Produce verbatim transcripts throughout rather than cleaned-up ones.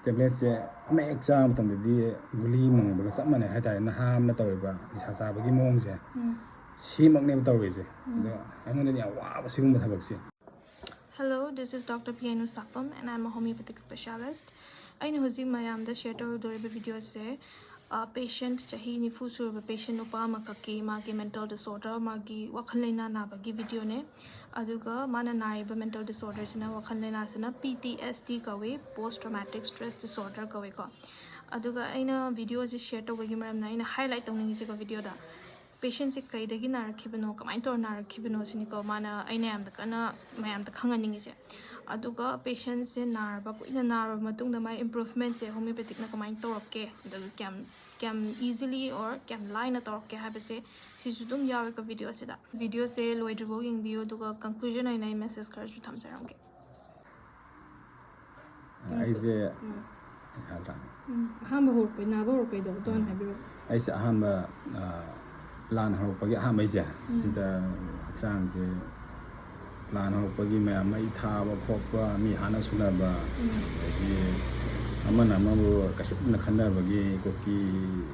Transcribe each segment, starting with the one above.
ꯇꯦꯕ꯭ꯂꯦꯠꯁꯦ ꯑꯃ ꯍꯦꯛ ꯆꯥꯕ ꯃꯇꯝꯗꯗꯤ ꯒꯨꯂꯤ ꯃꯪꯕꯒ ꯆꯞ ꯃꯥꯟꯅꯩ ꯍꯥꯏꯇꯥꯔꯦ꯫ ꯅꯍꯥ ꯑꯃꯅ ꯇꯧꯔꯤꯕ ꯅꯤꯁꯥ ꯆꯥꯕꯒꯤ ꯃꯑꯣꯡꯁꯦ ꯁꯤꯃꯛꯅꯦꯕ ꯇꯧꯔꯤꯁꯦ꯫ ꯑꯗꯣ ꯑꯩꯉꯣꯟꯗꯗꯤ ꯌꯥꯝ ꯋꯥꯕ ꯁꯤꯒꯨꯝꯕ ꯊꯕꯛꯁꯦ꯫ Hello, this is Doctor P N Usapam and I'm a homeopathic specialist. ꯑꯩꯅ ꯍꯧꯖꯤꯛ ꯃꯌꯥꯝꯗ ꯁꯤꯌꯔ ꯇꯧꯗꯣꯔꯤꯕ ꯚꯤꯗꯤꯑꯣꯁꯦ ꯄꯦꯁꯦꯟꯠ ꯆꯍꯤ ꯅꯤꯐꯨ ꯁꯨꯔꯕ ꯄꯦꯁꯦꯟꯠ ꯅꯨꯄꯥ ꯑꯃꯈꯛꯀꯤ ꯃꯥꯒꯤ ꯃꯦꯟꯇꯜ ꯗꯤꯁꯑꯣꯔꯗꯔ, ꯃꯥꯒꯤ ꯋꯥꯈꯜ ꯂꯩꯅꯥ ꯅꯥꯕꯒꯤ ꯚꯤꯗꯤꯑꯣꯅꯦ꯫ ꯑꯗꯨꯒ ꯃꯥꯅ ꯅꯥꯔꯤꯕ ꯃꯦꯟꯇꯜ ꯗꯤꯁꯑꯣꯔꯗꯔꯁꯤꯅ, ꯋꯥꯈꯜ ꯂꯩꯅꯥꯁꯤꯅ P T S D ꯀꯧꯏ, ꯄꯣꯁ ꯇ꯭ꯔꯣꯃꯦꯇꯤꯛ ꯁ꯭ꯇ꯭ꯔꯦꯁ ꯗꯤꯁꯑꯣꯔꯗꯔ ꯀꯧꯏꯀꯣ꯫ ꯑꯗꯨꯒ ꯑꯩꯅ ꯚꯤꯗꯤꯑꯣꯁꯦ ꯁꯤꯌꯔ ꯇꯧꯕꯒꯤ ꯃꯔꯝꯅ ꯑꯩꯅ ꯍꯥꯏꯂꯥꯏꯠ ꯇꯧꯅꯤꯡꯉꯤꯁꯦꯀꯣ ꯚꯤꯗꯤꯑꯣꯗ, ꯄꯦꯁꯦꯟꯠꯁꯦ ꯀꯩꯗꯒꯤ ꯅꯥꯔꯛꯈꯤꯕꯅꯣ, ꯀꯃꯥꯏꯅ ꯇꯧꯔ ꯅꯥꯔꯛꯈꯤꯕꯅꯣ ꯁꯤꯅꯤꯀꯣ꯫ ꯃꯥꯅ, ꯑꯩꯅ ꯌꯥꯝꯅ ꯀꯟꯅ ꯃꯌꯥꯝꯗ ꯈꯪꯍꯟꯅꯤꯡꯉꯤꯁꯦ꯫ ꯑꯗꯨꯒ ꯄꯦꯁꯦꯟꯠꯁꯦ ꯅꯥꯔꯕ, ꯀꯨꯏꯅ ꯅꯥꯔꯕ ꯃꯇꯨꯡꯗ ꯃꯥꯏ ꯏꯝꯄ꯭ꯔꯨꯚꯃꯦꯟꯠꯁꯦ ꯍꯣꯃꯤꯑꯣꯄꯦꯊꯤꯛꯅ ꯀꯃꯥꯏꯅ ꯇꯧꯔꯛꯀꯦ, ꯑꯗꯨꯒ ꯀꯌꯥꯝ ꯀꯌꯥꯝ ꯏꯖꯤꯂꯤ ꯑꯣꯔ ꯀꯌꯥꯝ ꯂꯥꯏꯅ ꯇꯧꯔꯛꯀꯦ ꯍꯥꯏꯕꯁꯦ, ꯁꯤꯁꯨ ꯑꯗꯨꯝ ꯌꯥꯎꯋꯦꯀꯣ ꯚꯤꯗꯤꯑꯣꯁꯤꯗ꯫ ꯚꯤꯗꯤꯑꯣꯁꯦ ꯂꯣꯏꯗ꯭ꯔꯤꯐꯥꯎ ꯌꯦꯡꯕꯤꯌꯨ, ꯑꯗꯨꯒ ꯀꯟꯀ꯭ꯂꯨꯖꯟ ꯑꯣꯏꯅ ꯑꯩ ꯃꯦꯁꯦꯖ ꯈꯔꯁꯨ ꯊꯝꯖꯔꯝꯒꯦ꯫ ꯑꯩꯁꯦ ꯌꯥꯗ꯭ꯔꯥ? ꯎꯝ, ꯑꯍꯥꯟꯕ ꯍꯧꯔꯛꯄꯩ, ꯅꯥꯕ ꯍꯧꯔꯛꯄꯩꯗꯣ ꯑꯗꯨ ꯍꯥꯟꯅ ꯍꯥꯏꯕꯤꯔꯛꯑꯣ꯫ ꯑꯩꯁꯦ ꯑꯍꯥꯟꯕ, ꯑ, ꯂꯥꯟ ꯍꯧꯔꯛꯄꯒꯤ ꯑꯍꯥꯟꯕꯩꯁꯦ, ꯁꯤꯗ ꯍꯛꯆꯥꯡꯁꯦ, ꯂꯥꯟ ꯍꯧꯔꯛꯄꯒꯤ ꯃꯌꯥꯝ ꯃꯩ ꯊꯥꯕ ꯈꯣꯠꯄ, ꯃꯤ ꯍꯥꯠꯅ ꯁꯨꯅꯕ, ꯑꯗꯒꯤ ꯑꯃꯅ ꯑꯃꯕꯨ ꯀꯩꯁꯨ ꯄꯤꯛꯅ ꯈꯟꯅꯕꯒꯤ, ꯀꯨꯀꯤ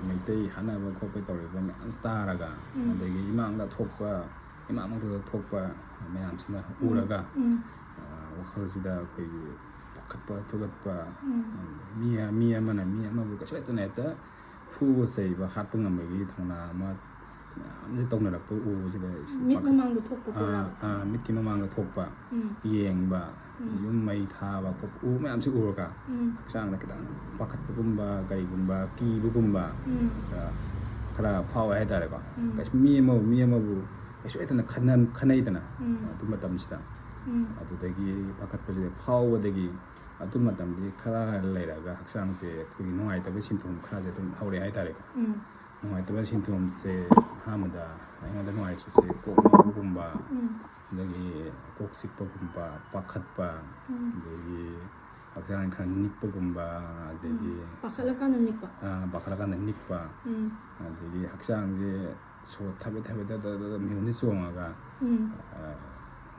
ꯃꯩꯇꯩ ꯍꯥꯠꯅꯕ ꯈꯣꯠꯄ ꯇꯧꯔꯤꯕ ꯃꯌꯥꯝꯁꯤ ꯇꯥꯔꯒ, ꯑꯗꯒꯤ ꯏꯃꯥꯡꯗ ꯊꯣꯛꯄ, ꯏꯃꯥꯡ ꯃꯛꯇꯗ ꯊꯣꯛꯄ ꯃꯌꯥꯝꯁꯤꯅ ꯎꯔꯒ, ꯑ, ꯋꯥꯈꯜꯁꯤꯗ ꯑꯩꯈꯣꯏꯒꯤ ꯄꯥꯈꯠꯄ, ꯊꯨꯀꯠꯄ, ꯃꯤ, ꯃꯤ ꯑꯃꯅ ꯃꯤ ꯑꯃꯕꯨ ꯀꯩꯁꯨ ꯂꯩꯇꯅ ꯍꯦꯛꯇ ꯐꯨꯕ ꯆꯩꯕ, ꯍꯥꯠꯄ ꯉꯝꯕꯒꯤ ꯊꯧꯅꯥ ꯑꯃ ꯃꯌꯥꯝꯁꯦ ꯇꯧꯅꯔꯛꯄ ꯎꯕꯁꯤꯗ ꯑꯩꯁꯤ ꯃꯤꯠ ꯄꯥꯈꯠ-, ꯃꯃꯥꯡꯗ ꯊꯣꯛꯄ ꯑꯥ, ꯈꯣꯠꯄ꯫ ꯑꯥ, ꯃꯤꯠꯀꯤ ꯃꯃꯥꯡꯗ ꯊꯣꯛꯄ, ꯎꯝ꯫ ꯌꯦꯡꯕ, ꯎꯝ꯫ ꯌꯨꯝ ꯃꯩ ꯊꯥꯕ ꯈꯣꯠꯄ ꯎꯕ ꯃꯌꯥꯝꯁꯤ ꯎꯔꯒ ꯎꯝ꯫ ꯍꯛꯆꯥꯡꯗ ꯈꯤꯇꯪ ꯄꯥꯈꯠꯄꯒꯨꯝꯕ, ꯀꯔꯤꯒꯨꯝꯕ ꯀꯤꯕꯒꯨꯝꯕ, ꯎꯝ꯫ ꯑ, ꯈꯔ ꯐꯥꯎꯋꯦ ꯍꯥꯏꯇꯥꯔꯦꯀꯣ꯫ ꯎꯝ꯫ ꯀꯩꯁꯨ ꯃꯤ ꯑꯃꯕꯨ, ꯃꯤ ꯑꯃꯕꯨ ꯀꯩꯁꯨ ꯂꯩꯇꯅ ꯈꯟꯅ-, ꯈꯟꯅꯩꯗꯅ, ꯎꯝ꯫ ꯑꯗꯨ ꯃꯇꯝꯁꯤꯗ꯫ ꯎꯝ꯫ ꯑꯗꯨꯗꯒꯤ ꯄꯥꯈꯠꯄꯁꯤꯗ ꯐꯥꯎꯕꯗꯒꯤ ꯑꯗꯨ ꯃꯇꯝꯗꯤ ꯈꯔ ꯂꯩꯔꯒ ꯍꯛꯆꯥꯡꯁꯦ ꯑꯩꯈꯣꯏꯒꯤ ꯅꯨꯡꯉꯥꯏꯇꯕ ꯁꯤꯝꯇꯣꯝ ꯈꯔꯁꯦ ꯑꯗꯨꯝ ꯍꯧꯔꯛꯑꯦ ꯍꯥꯏꯇꯥꯔꯦꯀꯣ꯫ ꯎꯝ꯫ ꯅꯨꯡꯉꯥꯏꯇꯕ ꯁꯤꯝꯇꯣꯝꯁꯦ ꯑꯍꯥꯟꯕꯗ ꯑꯩꯉꯣꯟꯗ ꯅꯨꯡꯉꯥꯏꯇ꯭ꯔꯤꯁꯦ ꯀꯣꯛ ꯉꯥꯎꯕꯒꯨꯝꯕ, ꯎꯝ꯫ ꯑꯗꯒꯤ ꯀꯣꯛ ꯆꯤꯛꯄꯒꯨꯝꯕ, ꯄꯥꯈꯠꯄ, ꯎꯝ꯫ ꯑꯗꯒꯤ ꯍꯛꯆꯥꯡ ꯈꯔ ꯅꯤꯛꯄꯒꯨꯝꯕ, ꯑꯗꯒꯤ ꯄꯥꯈꯠꯂꯀꯥꯟꯗ ꯅꯤꯛꯄ꯫ ꯑ, ꯄꯥꯈꯠꯂꯀꯥꯟꯗ ꯅꯤꯛꯄ, ꯎꯝ꯫ ꯑꯗꯒꯤ ꯍꯛꯆꯥꯡꯁꯦ ꯁꯣꯔ ꯊꯕꯦꯠ ꯊꯕꯦꯠ ꯇ-, ꯇ-, ꯇ-, ꯃꯤꯍꯨꯟꯁꯦ ꯆꯣꯡꯉꯒ, ꯎꯝ꯫ ꯑ,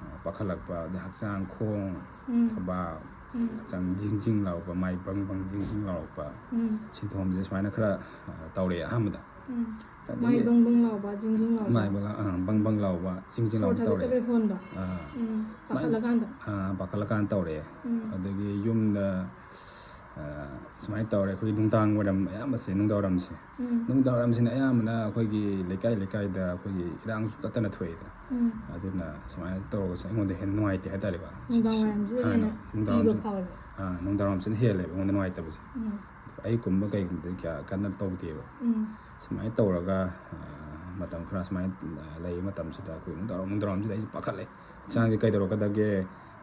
ꯑ, ꯄꯥꯈꯠꯂꯛꯄ, ꯑꯗꯩ ꯍꯛꯆꯥꯡ ꯈꯣꯡ, ꯎꯝ꯫ ꯊꯕꯥꯛ, ꯎꯝ꯫ ꯍꯛꯆꯥꯡ ꯖꯤꯡ ꯖꯤꯡ ꯂꯥꯎꯔꯛꯄ, ꯃꯥꯏ ꯕꯪ ꯕꯪ ꯖꯤꯡ ꯖꯤꯡ ꯂꯥꯎꯔꯛꯄ ꯎꯝ꯫ ꯁꯤꯟꯊꯣꯝꯁꯦ ꯁꯨꯃꯥꯏꯅ ꯈꯔ ꯑ, ꯇꯧꯔꯛꯑꯦ ꯑꯍꯥꯟꯕꯗ꯫ ꯎꯝ꯫ ꯑꯗꯒꯤ ꯃꯥꯏ ꯕꯪ ꯕꯪ ꯂꯥꯎꯕ, ꯖꯤꯡ ꯖꯤꯡ ꯂꯥꯎꯕ꯫ ꯃꯥꯏ ꯕꯪ ꯑꯥ, ꯕꯪ ꯕꯪ ꯂꯥꯎꯕ, ꯖꯤꯡ ꯖꯤꯡ ꯁꯣꯔ ꯂꯥꯎꯕ ꯇꯧꯔꯛꯑꯦ꯫ ꯊꯕꯦꯠ ꯊꯕꯦꯠ ꯍꯣꯟꯕ꯫ ꯑꯥ, ꯎꯝ꯫ ꯄꯥꯈꯠꯂꯀꯥꯟꯗ꯫ ꯑꯥ, ꯄꯥꯈꯠꯂꯀꯥꯟꯗ ꯇꯧꯔꯛꯑꯦ꯫ ꯎꯝ꯫ ꯑꯗꯒꯤ ꯌꯨꯝꯗ ꯑ, ꯁꯨꯃꯥꯏꯅ ꯇꯧꯔꯦ꯫ ꯑꯩꯈꯣꯏꯒꯤ ꯅꯨꯡꯗꯥꯡ ꯋꯥꯏꯔꯝ ꯑꯌꯥꯝꯕꯁꯦ, ꯅꯨꯡꯗꯥꯡ ꯋꯥꯏꯔꯝꯁꯦ꯫ ꯎꯝ꯫ ꯅꯨꯡꯗꯥꯡ ꯋꯥꯏꯔꯝꯁꯤꯅ ꯑꯌꯥꯝꯕꯅ ꯑꯩꯈꯣꯏꯒꯤ ꯂꯩꯀꯥꯏ ꯂꯩꯀꯥꯏꯗ ꯑꯩꯈꯣꯏꯒꯤ ꯏꯔꯥꯡꯁꯨ ꯇꯠꯇꯅ ꯊꯣꯛꯏꯗꯅ꯫ ꯎꯝ꯫ ꯑꯗꯨꯅ ꯁꯨꯃꯥꯏꯅ ꯇꯧꯔꯒꯁꯨ ꯑꯩꯉꯣꯟꯗ ꯍꯦꯟꯅ ꯅꯨꯡꯉꯥꯏꯇꯦ ꯍꯥꯏꯇꯥꯔꯦꯀꯣ꯫ ꯅꯨꯡꯗꯥꯡ ꯋꯥꯏꯔꯝꯁꯤꯗ ꯍꯥꯟꯅ ꯍꯦꯟꯅ ꯅꯨꯡꯗꯥꯡ ꯀꯤꯕ ꯋꯥꯏꯔꯝꯁꯦ ꯐꯥꯎꯋꯦꯕ꯫ ꯑꯥ, ꯅꯨꯡꯗꯥꯡ ꯋꯥꯏꯔꯝꯁꯤꯅ ꯍꯦꯜꯂꯦꯕ ꯑꯩꯉꯣꯟꯗ ꯅꯨꯡꯉꯥꯏꯇꯕꯁꯦ꯫ ꯎꯝ꯫ ꯑꯌꯨꯛꯀꯨꯝꯕ ꯀꯩꯒꯨꯝꯕꯗꯤ ꯀꯌꯥ ꯀꯟꯅ ꯇꯧꯗꯦꯕ꯫ ꯎꯝ꯫ ꯁꯨꯃꯥꯏꯅ ꯇꯧꯔꯒ ꯑ, ꯃꯇꯝ ꯈꯔ ꯁꯨꯃꯥꯏꯅ ꯑ, ꯂꯩꯕ ꯃꯇꯝꯁꯤꯗ ꯑꯩꯈꯣꯏ ꯅꯨꯡꯗꯥꯡ ꯋꯥꯏꯔꯝ, ꯅꯨꯡꯗꯥꯡ ꯋꯥꯏꯔꯝꯁꯤꯗ ꯑꯩꯁꯦ ꯄꯥꯈꯠꯂꯦ꯫ ꯍꯛꯆꯥꯡꯁꯦ ꯀꯩꯗꯧꯔꯛꯀꯗꯒꯦ,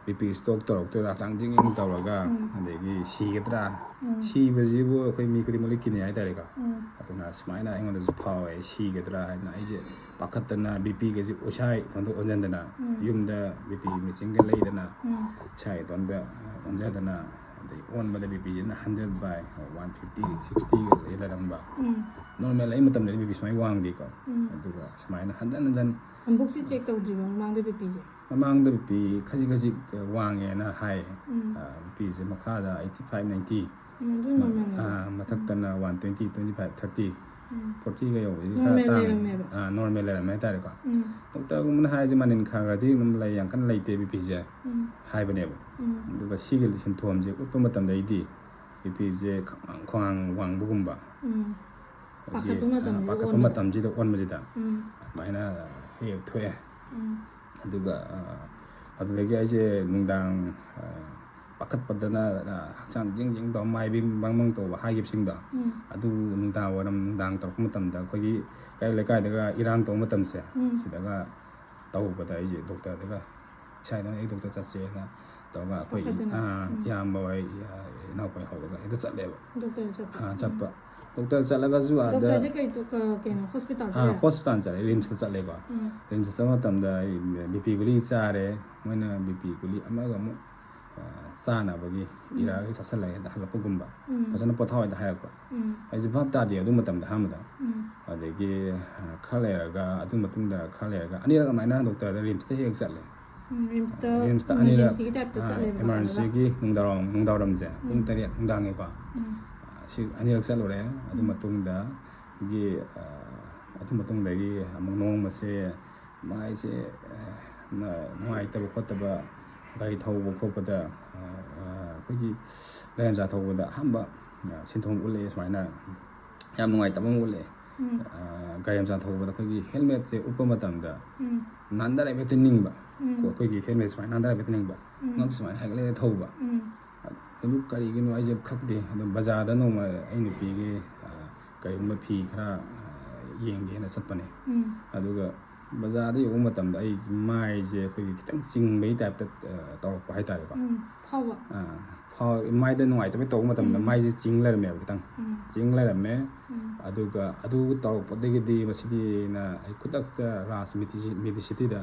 ꯕꯤ ꯄꯤ ꯏꯁꯇ꯭ꯔꯣꯛ ꯇꯧꯔꯛꯇꯣꯏꯔꯥ, ꯍꯛꯆꯥꯡ ꯖꯤꯡ ꯖꯤꯡ ꯇꯧꯔꯒ, ꯎꯝ꯫ ꯑꯗꯒꯤ ꯁꯤꯒꯗ꯭ꯔꯥ? ꯎꯝ꯫ ꯁꯤꯕꯁꯤꯕꯨ ꯑꯩꯈꯣꯏ ꯃꯤ ꯈꯨꯗꯤꯡꯃꯛ ꯂꯣꯏ ꯀꯤꯅꯩ ꯍꯥꯏꯇꯥꯔꯦꯀꯣ꯫ ꯎꯝ꯫ ꯑꯗꯨꯅ ꯁꯨꯃꯥꯏꯅ ꯑꯩꯉꯣꯟꯗꯁꯨ ꯐꯥꯎꯋꯦ, ꯁꯤꯒꯗ꯭ꯔꯥ ꯍꯥꯏꯅ꯫ ꯑꯩꯁꯦ ꯄꯥꯈꯠꯇꯅ ꯕꯤ ꯄꯤꯒꯁꯦ ꯏꯁꯥ ꯏꯊꯟꯇ ꯑꯣꯟꯁꯤꯟꯗꯅ, ꯎꯝ꯫ ꯌꯨꯝꯗ ꯕꯤ ꯄꯤ ꯃꯦꯆꯤꯟꯒ ꯂꯩꯗꯅ, ꯎꯝ꯫ ꯏꯁꯥ ꯏꯊꯟꯇ ꯑꯣꯟꯖꯗꯅ, ꯑꯗꯩ ꯑꯣꯟꯕꯗ B ꯄꯤꯁꯤꯅ hundred buy one fifty, ꯁꯤꯛꯁꯇꯤꯒ ꯂꯩꯔꯝꯕ꯫ ꯎꯝ꯫ ꯅꯣꯔꯃꯦꯜ ꯑꯩ ꯃꯇꯝꯗꯗꯤ ꯕꯤ ꯄꯤ ꯁꯨꯃꯥꯏꯅ ꯋꯥꯡꯗꯦꯀꯣ꯫ ꯎꯝ꯫ ꯑꯗꯨꯒ ꯁꯨꯃꯥꯏꯅ ꯍꯟꯖꯟ ꯍꯟꯖꯟ ꯑꯃꯨꯛꯁꯨ ꯆꯦꯛ ꯇꯧꯗ꯭ꯔꯤꯕ ꯃꯃꯥꯡꯗ ꯕꯤ ꯄꯤꯁꯦ? ꯃꯃꯥꯡꯗ ꯕꯤ ꯄꯤ ꯈꯖꯤꯛ ꯈꯖꯤꯛ ꯋꯥꯡꯉꯦꯅ ꯍꯥꯏꯌꯦ꯫ ꯎꯝ꯫ ꯑ, ꯕꯤ ꯄꯤꯁꯦ ꯃꯈꯥꯗ ꯑꯩꯠꯇꯤ ꯐꯥꯏꯚ, ꯅꯥꯏꯟꯇꯤ, ꯎꯝ, ꯑꯗꯨ ꯅꯣꯔꯃꯦꯜꯅꯦ꯫ ꯑ, ꯃꯊꯛꯇꯅ one twenty, twenty five, thirty, ꯎꯝ꯫ ꯐꯣꯔꯇꯤꯒ ꯌꯧꯕꯁꯤꯗꯤ ꯈꯔ ꯅꯣꯔꯃꯦꯜ ꯇꯥꯡꯉꯦ꯫ ꯂꯩꯔꯝꯃꯦꯕ꯫ ꯑ, ꯅꯣꯔꯃꯦꯜ ꯂꯩꯔꯝꯃꯦ ꯍꯥꯏꯇꯥꯔꯦꯀꯣ꯫ ꯎꯝ꯫ ꯗꯣꯛꯇꯔꯒꯨꯝꯕꯅ ꯍꯥꯏꯔꯗꯤ ꯃꯅꯤꯟ ꯈꯔ ꯈꯔꯗꯤ ꯑꯗꯨꯝ ꯂꯩ, ꯌꯥꯝ ꯀꯟꯅ ꯂꯩꯇꯦ ꯕꯤ ꯄꯤꯁꯦ ꯎꯝ꯫ ꯍꯥꯏꯕꯅꯦꯕ꯫ ꯎꯝ꯫ ꯑꯗꯨꯒ ꯁꯤꯒꯤ ꯁꯤꯝꯇꯣꯝꯁꯦ ꯎꯠꯄ ꯃꯇꯝꯗ ꯑꯩꯗꯤ ꯕꯤ ꯄꯤꯁꯦ ꯈꯪ-, ꯈ꯭ꯋꯥꯡ ꯋꯥꯡꯕꯒꯨꯝꯕ, ꯎꯝ꯫ ꯑꯗꯒꯤ, ꯄꯥꯈꯠꯄ ꯑ, ꯃꯇꯝꯁꯤꯗ ꯄꯥꯈꯠꯄ ꯑꯣꯟꯕ꯫ ꯃꯇꯝꯁꯤꯗ ꯑꯣꯟꯕꯁꯤꯗ ꯎꯝ꯫ ꯑꯗꯨꯃꯥꯏꯅ ꯍꯦꯛ ꯍꯦꯛ ꯊꯣꯛꯑꯦ꯫ ꯎꯝ꯫ ꯑꯗꯨꯒ, ꯑ, ꯑꯗꯨꯗꯒꯤ ꯑꯩꯁꯦ ꯅꯨꯡꯗꯥꯡ, ꯑ, ꯄꯥꯈꯠꯄꯗꯅ, ꯑ, ꯍꯛꯆꯥꯡ ꯖꯤꯡ ꯖꯤꯡ ꯇꯧꯕ, ꯃꯥꯏ ꯕꯤꯡ ꯕꯪ ꯕꯪ ꯇꯧꯕ ꯍꯥꯏꯈꯤꯕꯁꯤꯡꯗꯣ, ꯎꯝ꯫ ꯑꯗꯨ ꯅꯨꯡꯗꯥꯡ ꯋꯥꯏꯔꯝ, ꯅꯨꯡꯗꯥꯡ ꯇꯧꯔꯛꯄ ꯃꯇꯝꯗ ꯑꯩꯈꯣꯏꯒꯤ ꯂꯩꯀꯥꯏ ꯂꯩꯀꯥꯏꯗꯒ ꯏꯔꯥꯡ ꯇꯧꯕ ꯃꯇꯝꯁꯦ, ꯎꯝ꯫ ꯁꯤꯗꯒ ꯇꯧꯕꯗ ꯑꯩꯁꯦ ꯗꯣꯛꯇꯔꯗꯒ ꯏꯁꯥ ꯏꯊꯟ ꯑꯩ ꯗꯣꯛꯇꯔ ꯆꯠꯁꯦꯅ ꯇꯧꯔꯒ ꯑꯩꯈꯣꯏ, ꯄꯥꯈꯠꯇꯅ꯫ ꯑꯥ, ꯎꯝ꯫ ꯏꯌꯥꯝꯕ ꯍꯣꯏ, ꯑ, ꯏꯅꯥꯎꯄꯥ ꯍꯣꯏ ꯍꯧꯔꯒ ꯍꯦꯛꯇ ꯆꯠꯂꯦꯕ꯫ ꯗꯣꯛꯇꯔ ꯆꯠꯄ꯫ ꯑꯥ, ꯎꯝ꯫ ꯆꯠꯄ꯫ ꯗꯣꯛꯇꯔ ꯆꯠꯂꯒꯁꯨ ꯑꯥꯗ, ꯗꯣꯛꯇꯔꯁꯦ ꯀꯩ ꯗꯣꯛ-, ꯀ-, ꯀꯩꯅꯣ, ꯍꯣꯁꯄꯤꯇꯥꯜꯁꯦ ꯑꯥ, ꯂꯩꯔꯦ? ꯍꯣꯁꯄꯤꯇꯥꯜ ꯆꯠꯂꯦ, ꯔꯤꯝꯁꯇ ꯆꯠꯂꯦꯀꯣ꯫ ꯎꯝ꯫ ꯔꯤꯝꯁꯇ ꯆꯠꯄ ꯃꯇꯝꯗ ꯑꯩ ꯕꯤ ꯄꯤ ꯒꯨꯂꯤ ꯆꯥꯔꯦ꯫ ꯃꯣꯏꯅ ꯕꯤ ꯄꯤ ꯒꯨꯂꯤ ꯑꯃꯒ ꯑꯃꯨꯛ, ꯑ, ꯆꯥꯅꯕꯒꯤ ꯎꯝ꯫ ꯏꯔꯛꯑꯒ ꯆꯥꯁꯤꯜꯂꯒ ꯍꯦꯛꯇ ꯍꯜꯂꯛꯄꯒꯨꯝꯕ꯫ ꯎꯝ꯫ ꯐꯖꯅ ꯄꯣꯊꯥꯎ ꯍꯦꯛꯇ ꯍꯥꯏꯔꯛꯄ꯫ ꯎꯝ꯫ ꯑꯩꯁꯦ ꯚꯥꯞ ꯇꯥꯗꯦ ꯑꯗꯨ ꯃꯇꯝꯗ ꯑꯍꯥꯟꯕꯗ꯫ ꯎꯝ꯫ ꯑꯗꯒꯤ, ꯑ, ꯈꯔ ꯂꯩꯔꯒ, ꯑꯗꯨ ꯃꯇꯨꯡꯗ ꯈꯔ ꯂꯩꯔꯒ ꯑꯅꯤꯔꯛ ꯑꯗꯨꯃꯥꯏꯅ ꯗꯣꯛꯇꯔꯗ ꯔꯤꯝꯁꯇ ꯍꯦꯛ ꯍꯦꯛ ꯆꯠꯂꯦ꯫ ꯎꯝ, ꯔꯤꯝꯁꯇ ꯔꯤꯝꯁꯇ ꯑꯅꯤꯔꯛ ꯏꯃꯥꯔꯖꯦꯟꯁꯤꯒꯤ ꯇꯥꯏꯞꯇ ꯆꯠꯂꯦꯕ ꯃꯁꯥꯅ꯫ ꯏꯃꯥꯔꯖꯦꯟꯁꯤꯒꯤ ꯅꯨꯡꯗꯥꯡꯋꯥꯏꯔꯝ ꯅꯨꯡꯗꯥꯡꯋꯥꯏꯔꯝꯁꯦ ꯄꯨꯡ ꯎꯝ꯫ ꯇꯔꯦꯠ ꯅꯨꯡꯗꯥꯡꯒꯤꯀꯣ ꯎꯝ꯫ ꯁꯤ ꯑꯅꯤꯔꯛ ꯆꯠꯂꯨꯔꯦ꯫ ꯑꯗꯨ ꯎꯝ꯫ ꯃꯇꯨꯡꯗꯒꯤ ꯑꯗꯨ ꯃꯇꯨꯡꯗꯒꯤ ꯑꯃꯨꯛ ꯅꯣꯡꯃꯁꯦ ꯃꯥꯏꯁꯦ ꯅꯨꯡꯉꯥꯏꯇꯕ ꯈꯣꯠꯇꯕ ꯒꯥꯔꯤ ꯊꯧꯕ ꯈꯣꯠꯄꯗ ꯑꯩꯈꯣꯏꯒꯤ ꯒꯥꯔꯤ ꯃꯆꯥ ꯊꯧꯕꯗ ꯑꯍꯥꯟꯕ ꯁꯤꯟꯊꯣꯝ ꯎꯠꯂꯛꯑꯦ ꯁꯨꯃꯥꯏꯅ꯫ ꯌꯥꯝ ꯅꯨꯡꯉꯥꯏꯇꯕ ꯑꯃ ꯎꯠꯂꯛꯑꯦ꯫ ꯎꯝ꯫ ꯒꯥꯔꯤ ꯃꯆꯥ ꯊꯧꯕꯗ ꯑꯩꯈꯣꯏꯒꯤ ꯍꯦꯜꯃꯦꯠꯁꯦ ꯎꯞꯄ ꯃꯇꯝꯗ ꯎꯝ꯫ ꯅꯥꯟꯊꯔꯛꯄ ꯍꯦꯛꯇ ꯅꯤꯡꯕ꯫ ꯎꯝ꯫ ꯀꯣ ꯑꯩꯈꯣꯏꯒꯤ ꯍꯦꯜꯃꯦꯠ ꯁꯨꯃꯥꯏꯅ ꯅꯥꯟꯊꯔꯛꯄ ꯍꯦꯛꯇ ꯅꯤꯡꯕ꯫ ꯎꯝ꯫ ꯉꯛ ꯁꯨꯃꯥꯏꯅ ꯍꯥꯏꯒꯠꯂꯒ ꯊꯧꯕ꯫ ꯎꯝ꯫ ꯑꯗꯨ ꯀꯔꯤꯒꯤꯅꯣ ꯑꯩꯁꯦ ꯈꯪꯗꯦ꯫ ꯑꯗꯨꯝ ꯕꯖꯥꯔꯗ ꯅꯣꯡꯃ ꯑꯩ ꯅꯨꯄꯤꯒꯤ ꯀꯔꯤꯒꯨꯝꯕ ꯐꯤ ꯈꯔ ꯌꯦꯡꯒꯦꯅ ꯆꯠꯄꯅꯦ꯫ ꯎꯝ꯫ ꯑꯗꯨꯒ ꯕꯖꯥꯔꯗ ꯌꯧꯕ ꯃꯇꯝꯗ ꯑꯩ ꯃꯥꯏꯁꯦ ꯑꯩꯈꯣꯏꯒꯤ ꯈꯤꯇꯪ ꯆꯤꯡꯕꯒꯤ ꯇꯥꯏꯞꯇ ꯇꯧꯔꯛꯄ ꯍꯥꯏꯇꯥꯔꯦꯀꯣ꯫ ꯎꯝ꯫ ꯐꯥꯎꯕ꯫ ꯑꯥ, ꯐꯥꯎ-, ꯃꯥꯏꯗ ꯅꯨꯡꯉꯥꯏꯇꯕ ꯇꯧꯕ ꯃꯇꯝꯗ ꯎꯝ꯫ ꯃꯥꯏꯁꯦ ꯆꯤꯡ ꯂꯩꯔꯝꯃꯦꯕ ꯈꯤꯇꯪ꯫ ꯎꯝ꯫ ꯆꯤꯡ ꯂꯩꯔꯝꯃꯦ꯫ ꯎꯝ꯫ ꯑꯗꯨꯒ ꯑꯗꯨ ꯇꯧꯔꯛꯄꯗꯒꯤꯗꯤ ꯃꯁꯤꯗꯤꯅ ꯑꯩ ꯈꯨꯗꯛꯇ ꯔꯥꯖ ꯃꯤꯗꯤꯁꯤꯇꯤꯗ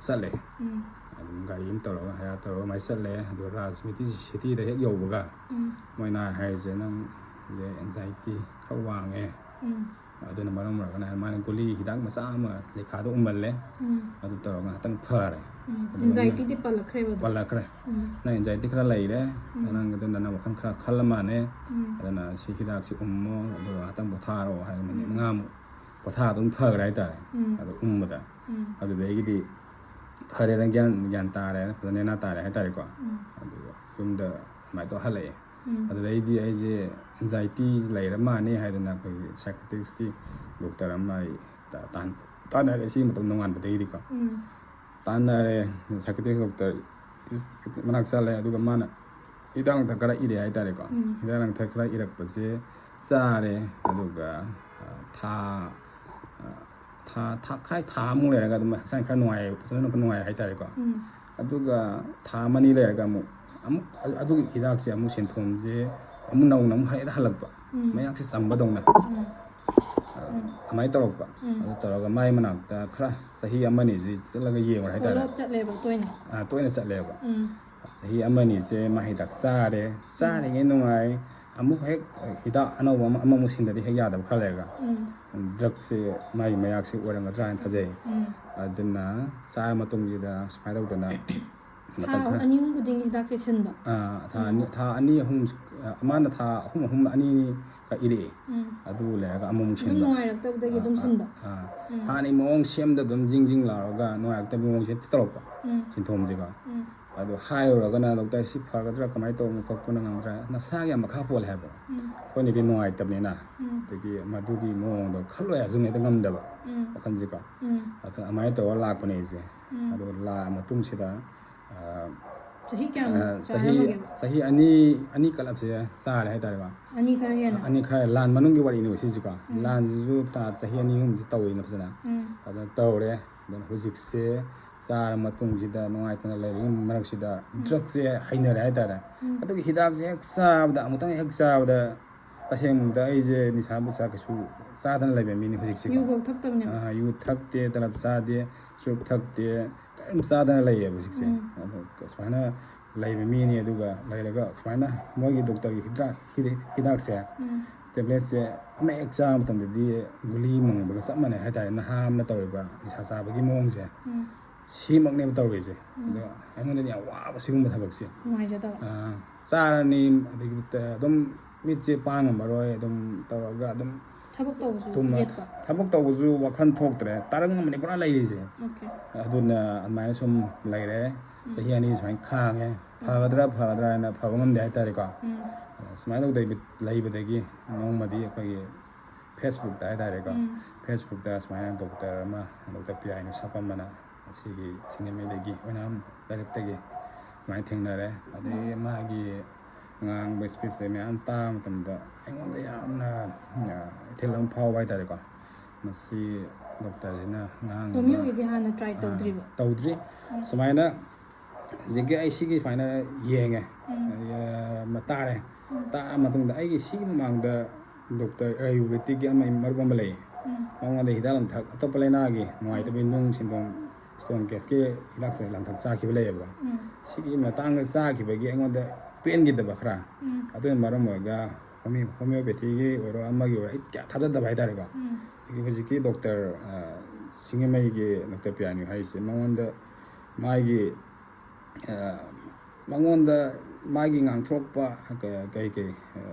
ꯆꯠꯂꯦ꯫ ꯎꯝ꯫ ꯑꯗꯨꯝ ꯒꯥꯔꯤ ꯑꯃ ꯇꯧꯔꯒ ꯍꯥꯏꯌꯔ ꯇꯧꯔꯒ ꯑꯗꯨꯃꯥꯏꯅ ꯆꯠꯂꯦ꯫ ꯑꯗꯨꯒ ꯔꯥꯖ ꯃꯤꯗꯤꯁꯤꯇꯤꯗ ꯍꯦꯛ ꯌꯧꯕꯒ ꯎꯝ꯫ ꯃꯣꯏꯅ ꯍꯥꯏꯔꯤꯁꯦ, "ꯅꯪꯁꯦ ꯑꯦꯟꯖꯥꯏꯇꯤ ꯈꯔ ꯋꯥꯡꯉꯦ꯫ ꯎꯝ꯫ ꯑꯗꯨꯅ ꯃꯔꯝ ꯑꯣꯏꯔꯒꯅ ꯃꯥꯅ ꯒꯨꯂꯤ ꯍꯤꯗꯥꯛ ꯃꯆꯥ ꯑꯃ ꯂꯩꯈꯥꯗ ꯎꯝꯍꯜꯂꯦ꯫ ꯎꯝ꯫ ꯑꯗꯨ ꯇꯧꯔꯒ ꯉꯥꯛꯇꯪ ꯐꯔꯦ꯫ ꯎꯝ꯫ ꯑꯗꯨꯒ ꯑꯦꯟꯖꯥꯏꯇꯤꯗꯤ ꯄꯜꯂꯛꯈ꯭ꯔꯦꯕ ꯑꯗꯨꯝ꯫ ꯄꯜꯂꯛꯈ꯭ꯔꯦ꯫ ꯎꯝ꯫ "ꯅꯪ ꯑꯦꯟꯖꯥꯏꯇꯤ ꯈꯔ ꯂꯩꯔꯦ꯫ ꯎꯝ꯫ ꯅꯪ ꯑꯗꯨꯅ ꯅꯪ ꯋꯥꯈꯜ ꯈꯔ ꯈꯜꯂ ꯃꯥꯜꯂꯦ꯫ ꯎꯝ꯫ ꯑꯗꯨꯅ ꯁꯤ ꯍꯤꯗꯥꯛꯁꯤ ꯎꯝꯃꯣ, ꯑꯗꯨꯒ ꯉꯥꯛꯇꯪ ꯄꯣꯊꯥꯔꯣ" ꯍꯥꯏꯔꯒ ꯃꯤꯅꯤꯠ ꯎꯝ꯫ ꯃꯉꯥꯃꯨꯛ ꯄꯣꯊꯥ ꯑꯗꯨꯝ ꯐꯈ꯭ꯔꯦ ꯍꯥꯏꯇꯥꯔꯦ꯫ ꯎꯝ꯫ ꯑꯗꯨ ꯎꯝꯕꯗ꯫ ꯎꯝ꯫ ꯑꯗꯨꯗꯒꯤꯗꯤ ꯐꯔꯦꯅ ꯒ꯭ꯌꯥꯟ, ꯒ꯭ꯌꯥꯟ ꯇꯥꯔꯦ, ꯐꯖꯅ ꯅꯦꯅꯥ ꯇꯥꯔꯦ ꯍꯥꯏꯇꯥꯔꯦꯀꯣ꯫ ꯎꯝ꯫ ꯑꯗꯨꯒ ꯌꯨꯝꯗ ꯑꯗꯨꯃꯥꯏꯅ ꯇꯧꯔ ꯍꯜꯂꯛꯑꯦ꯫ ꯎꯝ꯫ ꯑꯗꯨꯗꯩꯗꯤ ꯑꯩꯁꯦ ꯑꯦꯟꯖꯥꯏꯇꯤ ꯂꯩꯔ ꯃꯥꯜꯂꯦ ꯍꯥꯏꯗꯅ ꯑꯩꯈꯣꯏꯒꯤ ꯁꯥꯏꯀ꯭ꯔꯦꯇꯤꯛꯁꯀꯤ ꯗꯣꯛꯇꯔ ꯑꯃ ꯑꯩ ꯇꯥ-, ꯇꯥꯟ-, ꯇꯥꯟꯅꯔꯦ ꯁꯤꯒꯤ ꯃꯇꯝ ꯅꯣꯡꯉꯥꯟꯕꯗꯒꯤꯗꯤꯀꯣ꯫ ꯎꯝ꯫ ꯇꯥꯟꯅꯔꯦ, ꯁꯥꯏꯀ꯭ꯔꯦꯇꯤꯛꯁ ꯗꯣꯛꯇꯔ ꯃꯅꯥꯛ ꯆꯠꯂꯦ꯫ ꯑꯗꯨꯒ ꯃꯥꯅ ꯍꯤꯗꯥꯛ ꯂꯥꯡꯊꯛ ꯈꯔ ꯏꯔꯦ ꯍꯥꯏꯇꯥꯔꯦꯀꯣ꯫ ꯎꯝ꯫ ꯍꯤꯗꯥꯛ ꯂꯥꯡꯊꯛ ꯈꯔ ꯏꯔꯛꯄꯁꯦ ꯆꯥꯔꯦ꯫ ꯑꯗꯨꯒ, ꯑ, ꯊꯥ, ꯑ, ꯊꯥ, ꯊꯥ, ꯈꯥꯏ ꯊꯥ ꯑꯃꯨꯛ ꯂꯩꯔꯒ ꯑꯗꯨꯝ ꯍꯛꯆꯥꯡ ꯈꯔ ꯅꯨꯡꯉꯥꯏ, ꯐꯖꯅ ꯅꯨꯡꯉꯥꯏ ꯍꯥꯏꯇꯥꯔꯦꯀꯣ꯫ ꯎꯝ꯫ ꯑꯗꯨꯒ ꯊꯥ ꯑꯃꯅꯤ ꯂꯩꯔꯒ ꯑꯃꯨꯛ, ꯑꯃꯨꯛ ꯑ-, ꯑꯗꯨꯒꯤ ꯍꯤꯗꯥꯛꯁꯦ ꯑꯃꯨꯛ ꯁꯤꯟꯊꯣꯝꯁꯦ ꯑꯃꯨꯛ ꯅꯧꯅ ꯑꯃꯨꯛ ꯍꯦꯛꯇ ꯍꯜꯂꯛꯄ꯫ ꯎꯝ꯫ ꯃꯌꯥꯛꯁꯦ ꯆꯝꯕꯗꯧꯅ꯫ ꯎꯝ꯫ ꯑ, ꯑꯗꯨꯃꯥꯏꯅ ꯇꯧꯔꯛꯄ꯫ ꯎꯝ꯫ ꯑꯗꯨ ꯇꯧꯔꯒ ꯃꯥꯏ ꯃꯅꯥꯛꯇ ꯈꯔ ꯆꯍꯤ ꯑꯃꯅꯤꯁꯤ ꯆꯠꯂꯒ ꯌꯦꯡꯉꯨꯔꯦ ꯍꯥꯏꯇꯥꯔꯦ꯫ Follow up ꯆꯠꯂꯦꯕ ꯇꯣꯏꯅ꯫ ꯑ, ꯇꯣꯏꯅ ꯆꯠꯂꯦꯕ꯫ ꯎꯝ꯫ ꯆꯍꯤ ꯑꯃꯅꯤꯁꯦ ꯃꯥ ꯍꯤꯗꯥꯛ ꯆꯥꯔꯦ꯫ ꯆꯥꯔꯤꯉꯩ ꯅꯨꯡꯉꯥꯏ, ꯑꯃꯨꯛ ꯍꯦꯛ ꯍꯤꯗꯥꯛ ꯑꯅꯧꯕ ꯑꯃ ꯑꯃꯃꯨꯛ ꯁꯤꯟꯗꯗꯤ ꯍꯦꯛ ꯌꯥꯗꯕ ꯈꯔ ꯂꯩꯔꯒ ꯎꯝ ꯗ꯭ꯔꯛꯁꯦ ꯃꯥꯒꯤ ꯃꯌꯥꯛꯁꯦ ꯑꯣꯏꯔꯝꯒꯗ꯭ꯔꯥ ꯍꯥꯏꯅ ꯊꯥꯖꯩ꯫ ꯎꯝ ꯑꯗꯨꯅ ꯆꯥꯔ ꯃꯇꯨꯡꯁꯤꯗ ꯁꯨꯃꯥꯏꯅ ꯇꯧꯗꯅ ꯊꯥ ꯃꯇꯝ ꯈꯔ ꯑꯅꯤ ꯑꯍꯨꯝ ꯈꯨꯗꯤꯡꯒꯤ ꯍꯤꯗꯥꯛꯁꯦ ꯁꯤꯟꯕ꯫ ꯑꯥ, ꯊꯥ ꯑꯅꯤ ꯊꯥ ꯑꯅꯤ ꯑꯍꯨꯝ, ꯑꯃꯅ ꯊꯥ ꯑꯍꯨꯝ ꯑꯍꯨꯝ ꯑꯅꯤ ꯑꯅꯤ ꯀꯛ ꯏꯔꯛꯑꯦ꯫ ꯎꯝ ꯑꯗꯨ ꯂꯩꯔꯒ ꯑꯃꯨꯛꯃꯨꯛ ꯑꯗꯨꯝ ꯁꯤꯟꯕ꯫ ꯅꯨꯡꯉꯥꯏꯔꯛꯇꯕꯗꯒꯤ ꯑꯗꯨꯝ ꯁꯤꯟꯕ꯫ ꯑꯥ, ꯎꯝ ꯍꯥꯟꯅꯩ ꯃꯑꯣꯡ ꯁꯦꯝꯗ ꯑꯗꯨꯝ ꯖꯤꯡ ꯖꯤꯡ ꯂꯥꯎꯔꯒ ꯅꯨꯡꯉꯥꯏꯔꯛꯇꯕ ꯃꯑꯣꯡꯁꯦ ꯍꯦꯛꯇ ꯇꯧꯔꯛꯄ ꯎꯝ ꯁꯤꯟꯊꯣꯝꯁꯤꯒ꯫ ꯎꯝ ꯑꯗꯨ ꯍꯥꯏꯔꯨꯔꯒꯅ ꯗꯣꯛꯇꯔ ꯁꯤ ꯐꯒꯗ꯭ꯔꯥ, ꯀꯃꯥꯏꯅ ꯇꯧꯕꯅꯣ ꯈꯣꯠꯄꯅꯣ, ꯉꯝꯗ꯭ꯔꯥ, ꯅꯁꯥꯒꯤ ꯌꯥꯝ ꯃꯈꯥ ꯄꯣꯜꯂꯦ ꯍꯥꯏꯕ꯫ ꯎꯝ ꯑꯩꯈꯣꯏꯅꯗꯤ ꯅꯨꯡꯉꯥꯏꯇꯕꯅꯤꯅ ꯎꯝ ꯑꯗꯒꯤ ꯃꯗꯨꯒꯤ ꯃꯑꯣꯡꯗꯣ ꯈꯜꯂꯣꯏ ꯍꯥꯏꯕꯁꯨ ꯍꯦꯛꯇ ꯉꯝꯗꯕ ꯎꯝ ꯋꯥꯈꯜꯁꯤꯀꯣ꯫ ꯎꯝ ꯑꯗꯨꯅ ꯑꯗꯨꯃꯥꯏꯅ ꯇꯧꯔꯒ ꯂꯥꯛꯄꯅꯦ ꯑꯩꯁꯦ꯫ ꯎꯝ ꯑꯗꯨꯒ ꯂꯥꯛꯑ ꯃꯇꯨꯡꯁꯤꯗ ꯑ, ꯆꯍꯤ ꯀꯌꯥꯃꯨꯛ ꯑ, ꯆꯍꯤ ꯆꯥꯔꯝꯃꯒꯦ? ꯆꯍꯤ ꯑꯅꯤ ꯑꯅꯤ ꯀꯂꯞꯁꯦ ꯆꯥꯔꯦ ꯍꯥꯏꯇꯥꯔꯦꯀꯣ꯫ ꯑꯅꯤ ꯈꯔ ꯍꯦꯟꯅ꯫ ꯑꯅꯤ ꯈꯔ ꯂꯥꯟ ꯃꯅꯨꯡꯒꯤ ꯋꯥꯔꯤꯅꯦꯕ ꯁꯤꯁꯤꯀꯣ꯫ ꯎꯝ꯫ ꯂꯥꯟꯁꯤꯁꯨ ꯊꯥ ꯆꯍꯤ ꯑꯅꯤ ꯑꯍꯨꯝꯁꯤ ꯇꯧꯋꯦꯅ ꯐꯖꯅ꯫ ꯎꯝ ꯑꯗꯨꯅ ꯇꯧꯔꯦ꯫ ꯑꯗꯨꯅ ꯍꯧꯖꯤꯛꯁꯦ ꯆꯥꯔ ꯃꯇꯨꯡꯁꯤꯗ ꯅꯨꯡꯉꯥꯏꯇꯅ ꯂꯩꯔꯤꯉꯩ ꯃꯔꯛꯁꯤꯗ ꯎꯝ꯫ ꯗ꯭ꯔꯛꯁꯦ ꯍꯩꯅꯔꯦ ꯍꯥꯏꯇꯥꯔꯦ꯫ ꯎꯝ꯫ ꯑꯗꯨꯒꯤ ꯍꯤꯗꯥꯛꯁꯦ ꯍꯦꯛ ꯆꯥꯕꯗ, ꯑꯃꯨꯛꯇꯪ ꯍꯦꯛ ꯆꯥꯕꯗ, ꯇꯁꯦꯡꯕꯗ ꯑꯩꯁꯦ ꯅꯤꯁꯥ ꯄꯨꯁꯥ ꯀꯩꯁꯨ ꯆꯥꯗꯅ ꯂꯩꯕ ꯃꯤꯅꯤ ꯍꯧꯖꯤꯛꯁꯦꯀꯣ꯫ ꯌꯨꯐꯧ ꯊꯛꯇꯕꯅꯦꯕ꯫ ꯑꯥ, ꯌꯨ ꯊꯛꯇꯦ, ꯇꯂꯞ ꯆꯥꯗꯦ, ꯆꯨꯔꯨꯞ ꯊꯛꯇꯦ, ꯀꯔꯤꯝ ꯆꯥꯗꯅ ꯂꯩꯌꯦꯕ ꯍꯧꯖꯤꯛꯁꯦ꯫ ꯎꯝ꯫ ꯑꯗꯣ ꯁꯨꯃꯥꯏꯅ ꯂꯩꯕ ꯃꯤꯅꯤ꯫ ꯑꯗꯨꯒ ꯂꯩꯔꯒ ꯁꯨꯃꯥꯏꯅ ꯃꯣꯏꯒꯤ ꯗꯣꯛꯇꯔꯒꯤ ꯍꯤꯗꯥꯛ, ꯍꯤꯗꯥꯛ, ꯍꯤꯗꯥꯛꯁꯦ, ꯎꯝ꯫ ꯇꯦꯕ꯭ꯂꯦꯠꯁꯦ ꯑꯃ ꯍꯦꯛ ꯆꯥꯕ ꯃꯇꯝꯗꯗꯤ ꯒꯨꯂꯤ ꯃꯪꯕꯒ ꯆꯞ ꯃꯥꯟꯅꯩ ꯍꯥꯏꯇꯥꯔꯦ꯫ ꯅꯍꯥ ꯑꯃꯅ ꯇꯧꯔꯤꯕ ꯅꯤꯁꯥ ꯆꯥꯕꯒꯤ ꯃꯑꯣꯡꯁꯦ ꯎꯝ꯫ ꯁꯤꯃꯛꯅꯦꯕ ꯇꯧꯔꯤꯁꯦ꯫ ꯎꯝ꯫ ꯑꯗꯣ ꯑꯩꯉꯣꯟꯗꯗꯤ ꯌꯥꯝ ꯋꯥꯕ ꯁꯤꯒꯨꯝꯕ ꯊꯕꯛꯁꯦ꯫ ꯅꯨꯡꯉꯥꯏꯖꯗꯕ꯫ ꯑꯥ, ꯆꯥꯔꯅꯤ, ꯑꯗꯒꯤ ꯑꯗꯨꯝ ꯃꯤꯠꯁꯦ ꯄꯥꯡ ꯉꯝꯃꯔꯣꯏ, ꯑꯗꯨꯝ ꯇꯧꯔꯒ ꯑꯗꯨꯝ ꯊꯕꯛ ꯇꯧꯕꯁꯨ ꯇꯨꯝꯃ-, ꯌꯦꯠꯄ꯫ ꯊꯕꯛ ꯇꯧꯕꯁꯨ ꯋꯥꯈꯜ ꯊꯣꯛꯇ꯭ꯔꯦ, ꯇꯥꯔꯪ ꯑꯃꯅꯤ ꯄꯨꯔꯥ ꯂꯩꯔꯤꯁꯦ꯫ ꯑꯣꯀꯦ꯫ ꯑꯗꯨꯅ ꯑꯗꯨꯃꯥꯏꯅ ꯁꯨꯝ ꯂꯩꯔꯦ꯫ ꯎꯝ꯫ ꯆꯍꯤ ꯑꯅꯤ ꯁꯨꯃꯥꯏꯅ ꯈꯥꯡꯉꯦ꯫ ꯐꯒꯗ꯭ꯔꯥ ꯐꯒꯗ꯭ꯔꯥ ꯍꯥꯏꯅ ꯐꯕ ꯉꯝꯗꯦ ꯍꯥꯏꯇꯥꯔꯦꯀꯣ꯫ ꯎꯝ꯫ ꯑꯗ ꯁꯨꯃꯥꯏꯅ ꯇꯧꯗ ꯂꯩꯕꯗꯒꯤ ꯅꯣꯡꯃꯗꯤ ꯑꯩꯈꯣꯏꯒꯤ ꯐꯦꯁꯕꯨꯛꯇ ꯍꯥꯏꯇꯥꯔꯦꯀꯣ꯫ ꯎꯝ꯫ ꯐꯦꯁꯕꯨꯛꯇ ꯁꯨꯃꯥꯏꯅ ꯗꯣꯛꯇꯔ ꯑꯃ, ꯗꯣꯛꯇꯔ ꯄꯤꯌꯥꯏꯅꯨ ꯁꯛꯄꯝ ꯑꯃꯅ ꯑꯁꯤꯒꯤ ꯁꯤꯡꯖꯃꯩꯗꯒꯤ ꯑꯣꯏꯅꯥꯝ ꯂꯥꯏꯔꯤꯛꯇꯒꯤ ꯁꯨꯃꯥꯏꯅ ꯊꯦꯡꯅꯔꯦ꯫ ꯑꯗꯒꯤ ꯎꯝ꯫ ꯃꯥꯒꯤ ꯉꯥꯡꯕ ꯁ꯭ꯄꯤꯆꯁꯦ ꯃꯌꯥꯝ ꯇꯥꯕ ꯃꯇꯝꯗ ꯑꯩꯉꯣꯟꯗ ꯌꯥꯝꯅ, ꯑ, ꯏꯊꯤꯜ ꯑꯃ ꯐꯥꯎꯕ ꯍꯥꯏꯇꯥꯔꯦꯀꯣ꯫ ꯃꯁꯤ ꯗꯣꯛꯇꯔꯁꯤꯅ ꯉꯥꯡꯕ, ꯁꯣꯝꯒꯤꯗꯤ ꯍꯥꯟꯅ ꯇ꯭ꯔꯥꯏ ꯑ, ꯇꯧꯗ꯭ꯔꯤꯕ? ꯇꯧꯗ꯭ꯔꯤ꯫ ꯎꯝ꯫ ꯁꯨꯃꯥꯏꯅ ꯍꯧꯖꯤꯛꯀꯤ ꯑꯩ ꯁꯤꯒꯤ ꯁꯨꯃꯥꯏꯅ ꯌꯦꯡꯉꯦ, ꯎꯝ꯫ ꯑ, ꯃ-, ꯇꯥꯔꯦ꯫ ꯎꯝ꯫ ꯇꯥꯔ ꯃꯇꯨꯡꯗ ꯑꯩꯒꯤ ꯁꯤꯒꯤ ꯃꯃꯥꯡꯗ ꯗꯣꯛꯇꯔ ꯑꯌꯨꯔꯕꯦꯗꯤꯛꯀꯤ ꯑꯃ, ꯃꯔꯨꯞ ꯑꯃ ꯂꯩꯌꯦ꯫ ꯎꯝ꯫ ꯃꯉꯣꯟꯗ ꯍꯤꯗꯥꯛ ꯂꯥꯡꯊꯛ ꯑꯇꯣꯞꯄ ꯂꯥꯏꯅꯥꯒꯤ ꯅꯨꯡꯉꯥꯏꯇꯕ ꯅꯨꯡ ꯁꯤꯟꯐꯝ, ꯁ꯭ꯇꯣꯟ ꯀꯦꯁꯀꯤ ꯍꯤꯗꯥꯛꯁꯦ ꯂꯥꯡꯊꯛ ꯆꯥꯈꯤꯕ ꯂꯩꯌꯦꯕ꯫ ꯎꯝ꯫ ꯁꯤꯒꯤ ꯃꯇꯥꯡꯗ ꯆꯥꯈꯤꯕꯒꯤ ꯑꯩꯉꯣꯟꯗ ꯄꯦꯟꯈꯤꯗꯕ ꯈꯔ, ꯎꯝ꯫ ꯑꯗꯨꯅ ꯃꯔꯝ ꯑꯣꯏꯔꯒ ꯍꯣꯃꯤ ꯍꯣꯃꯤꯌꯣꯄꯦꯊꯤꯒꯤ ꯑꯣꯏꯔꯣ, ꯑꯃꯒꯤ ꯑꯣꯏꯔꯣ, ꯑꯩ ꯀꯌꯥ ꯊꯥꯖꯗꯕ ꯍꯥꯏꯇꯥꯔꯦꯀꯣ꯫ ꯑꯩꯒꯤ ꯍꯧꯖꯤꯛꯀꯤ ꯗꯣꯛꯇꯔ ꯁꯤꯡꯖꯃꯩꯒꯤ ꯗꯣꯛꯇꯔ ꯄꯤꯌꯥꯅꯤ ꯍꯥꯏꯁꯦ, ꯃꯉꯣꯟꯗ ꯃꯥꯒꯤ ꯃꯉꯣꯟꯗ ꯃꯥꯒꯤ ꯉꯥꯡꯊꯣꯔꯛꯄ ꯀꯩ ꯀꯩ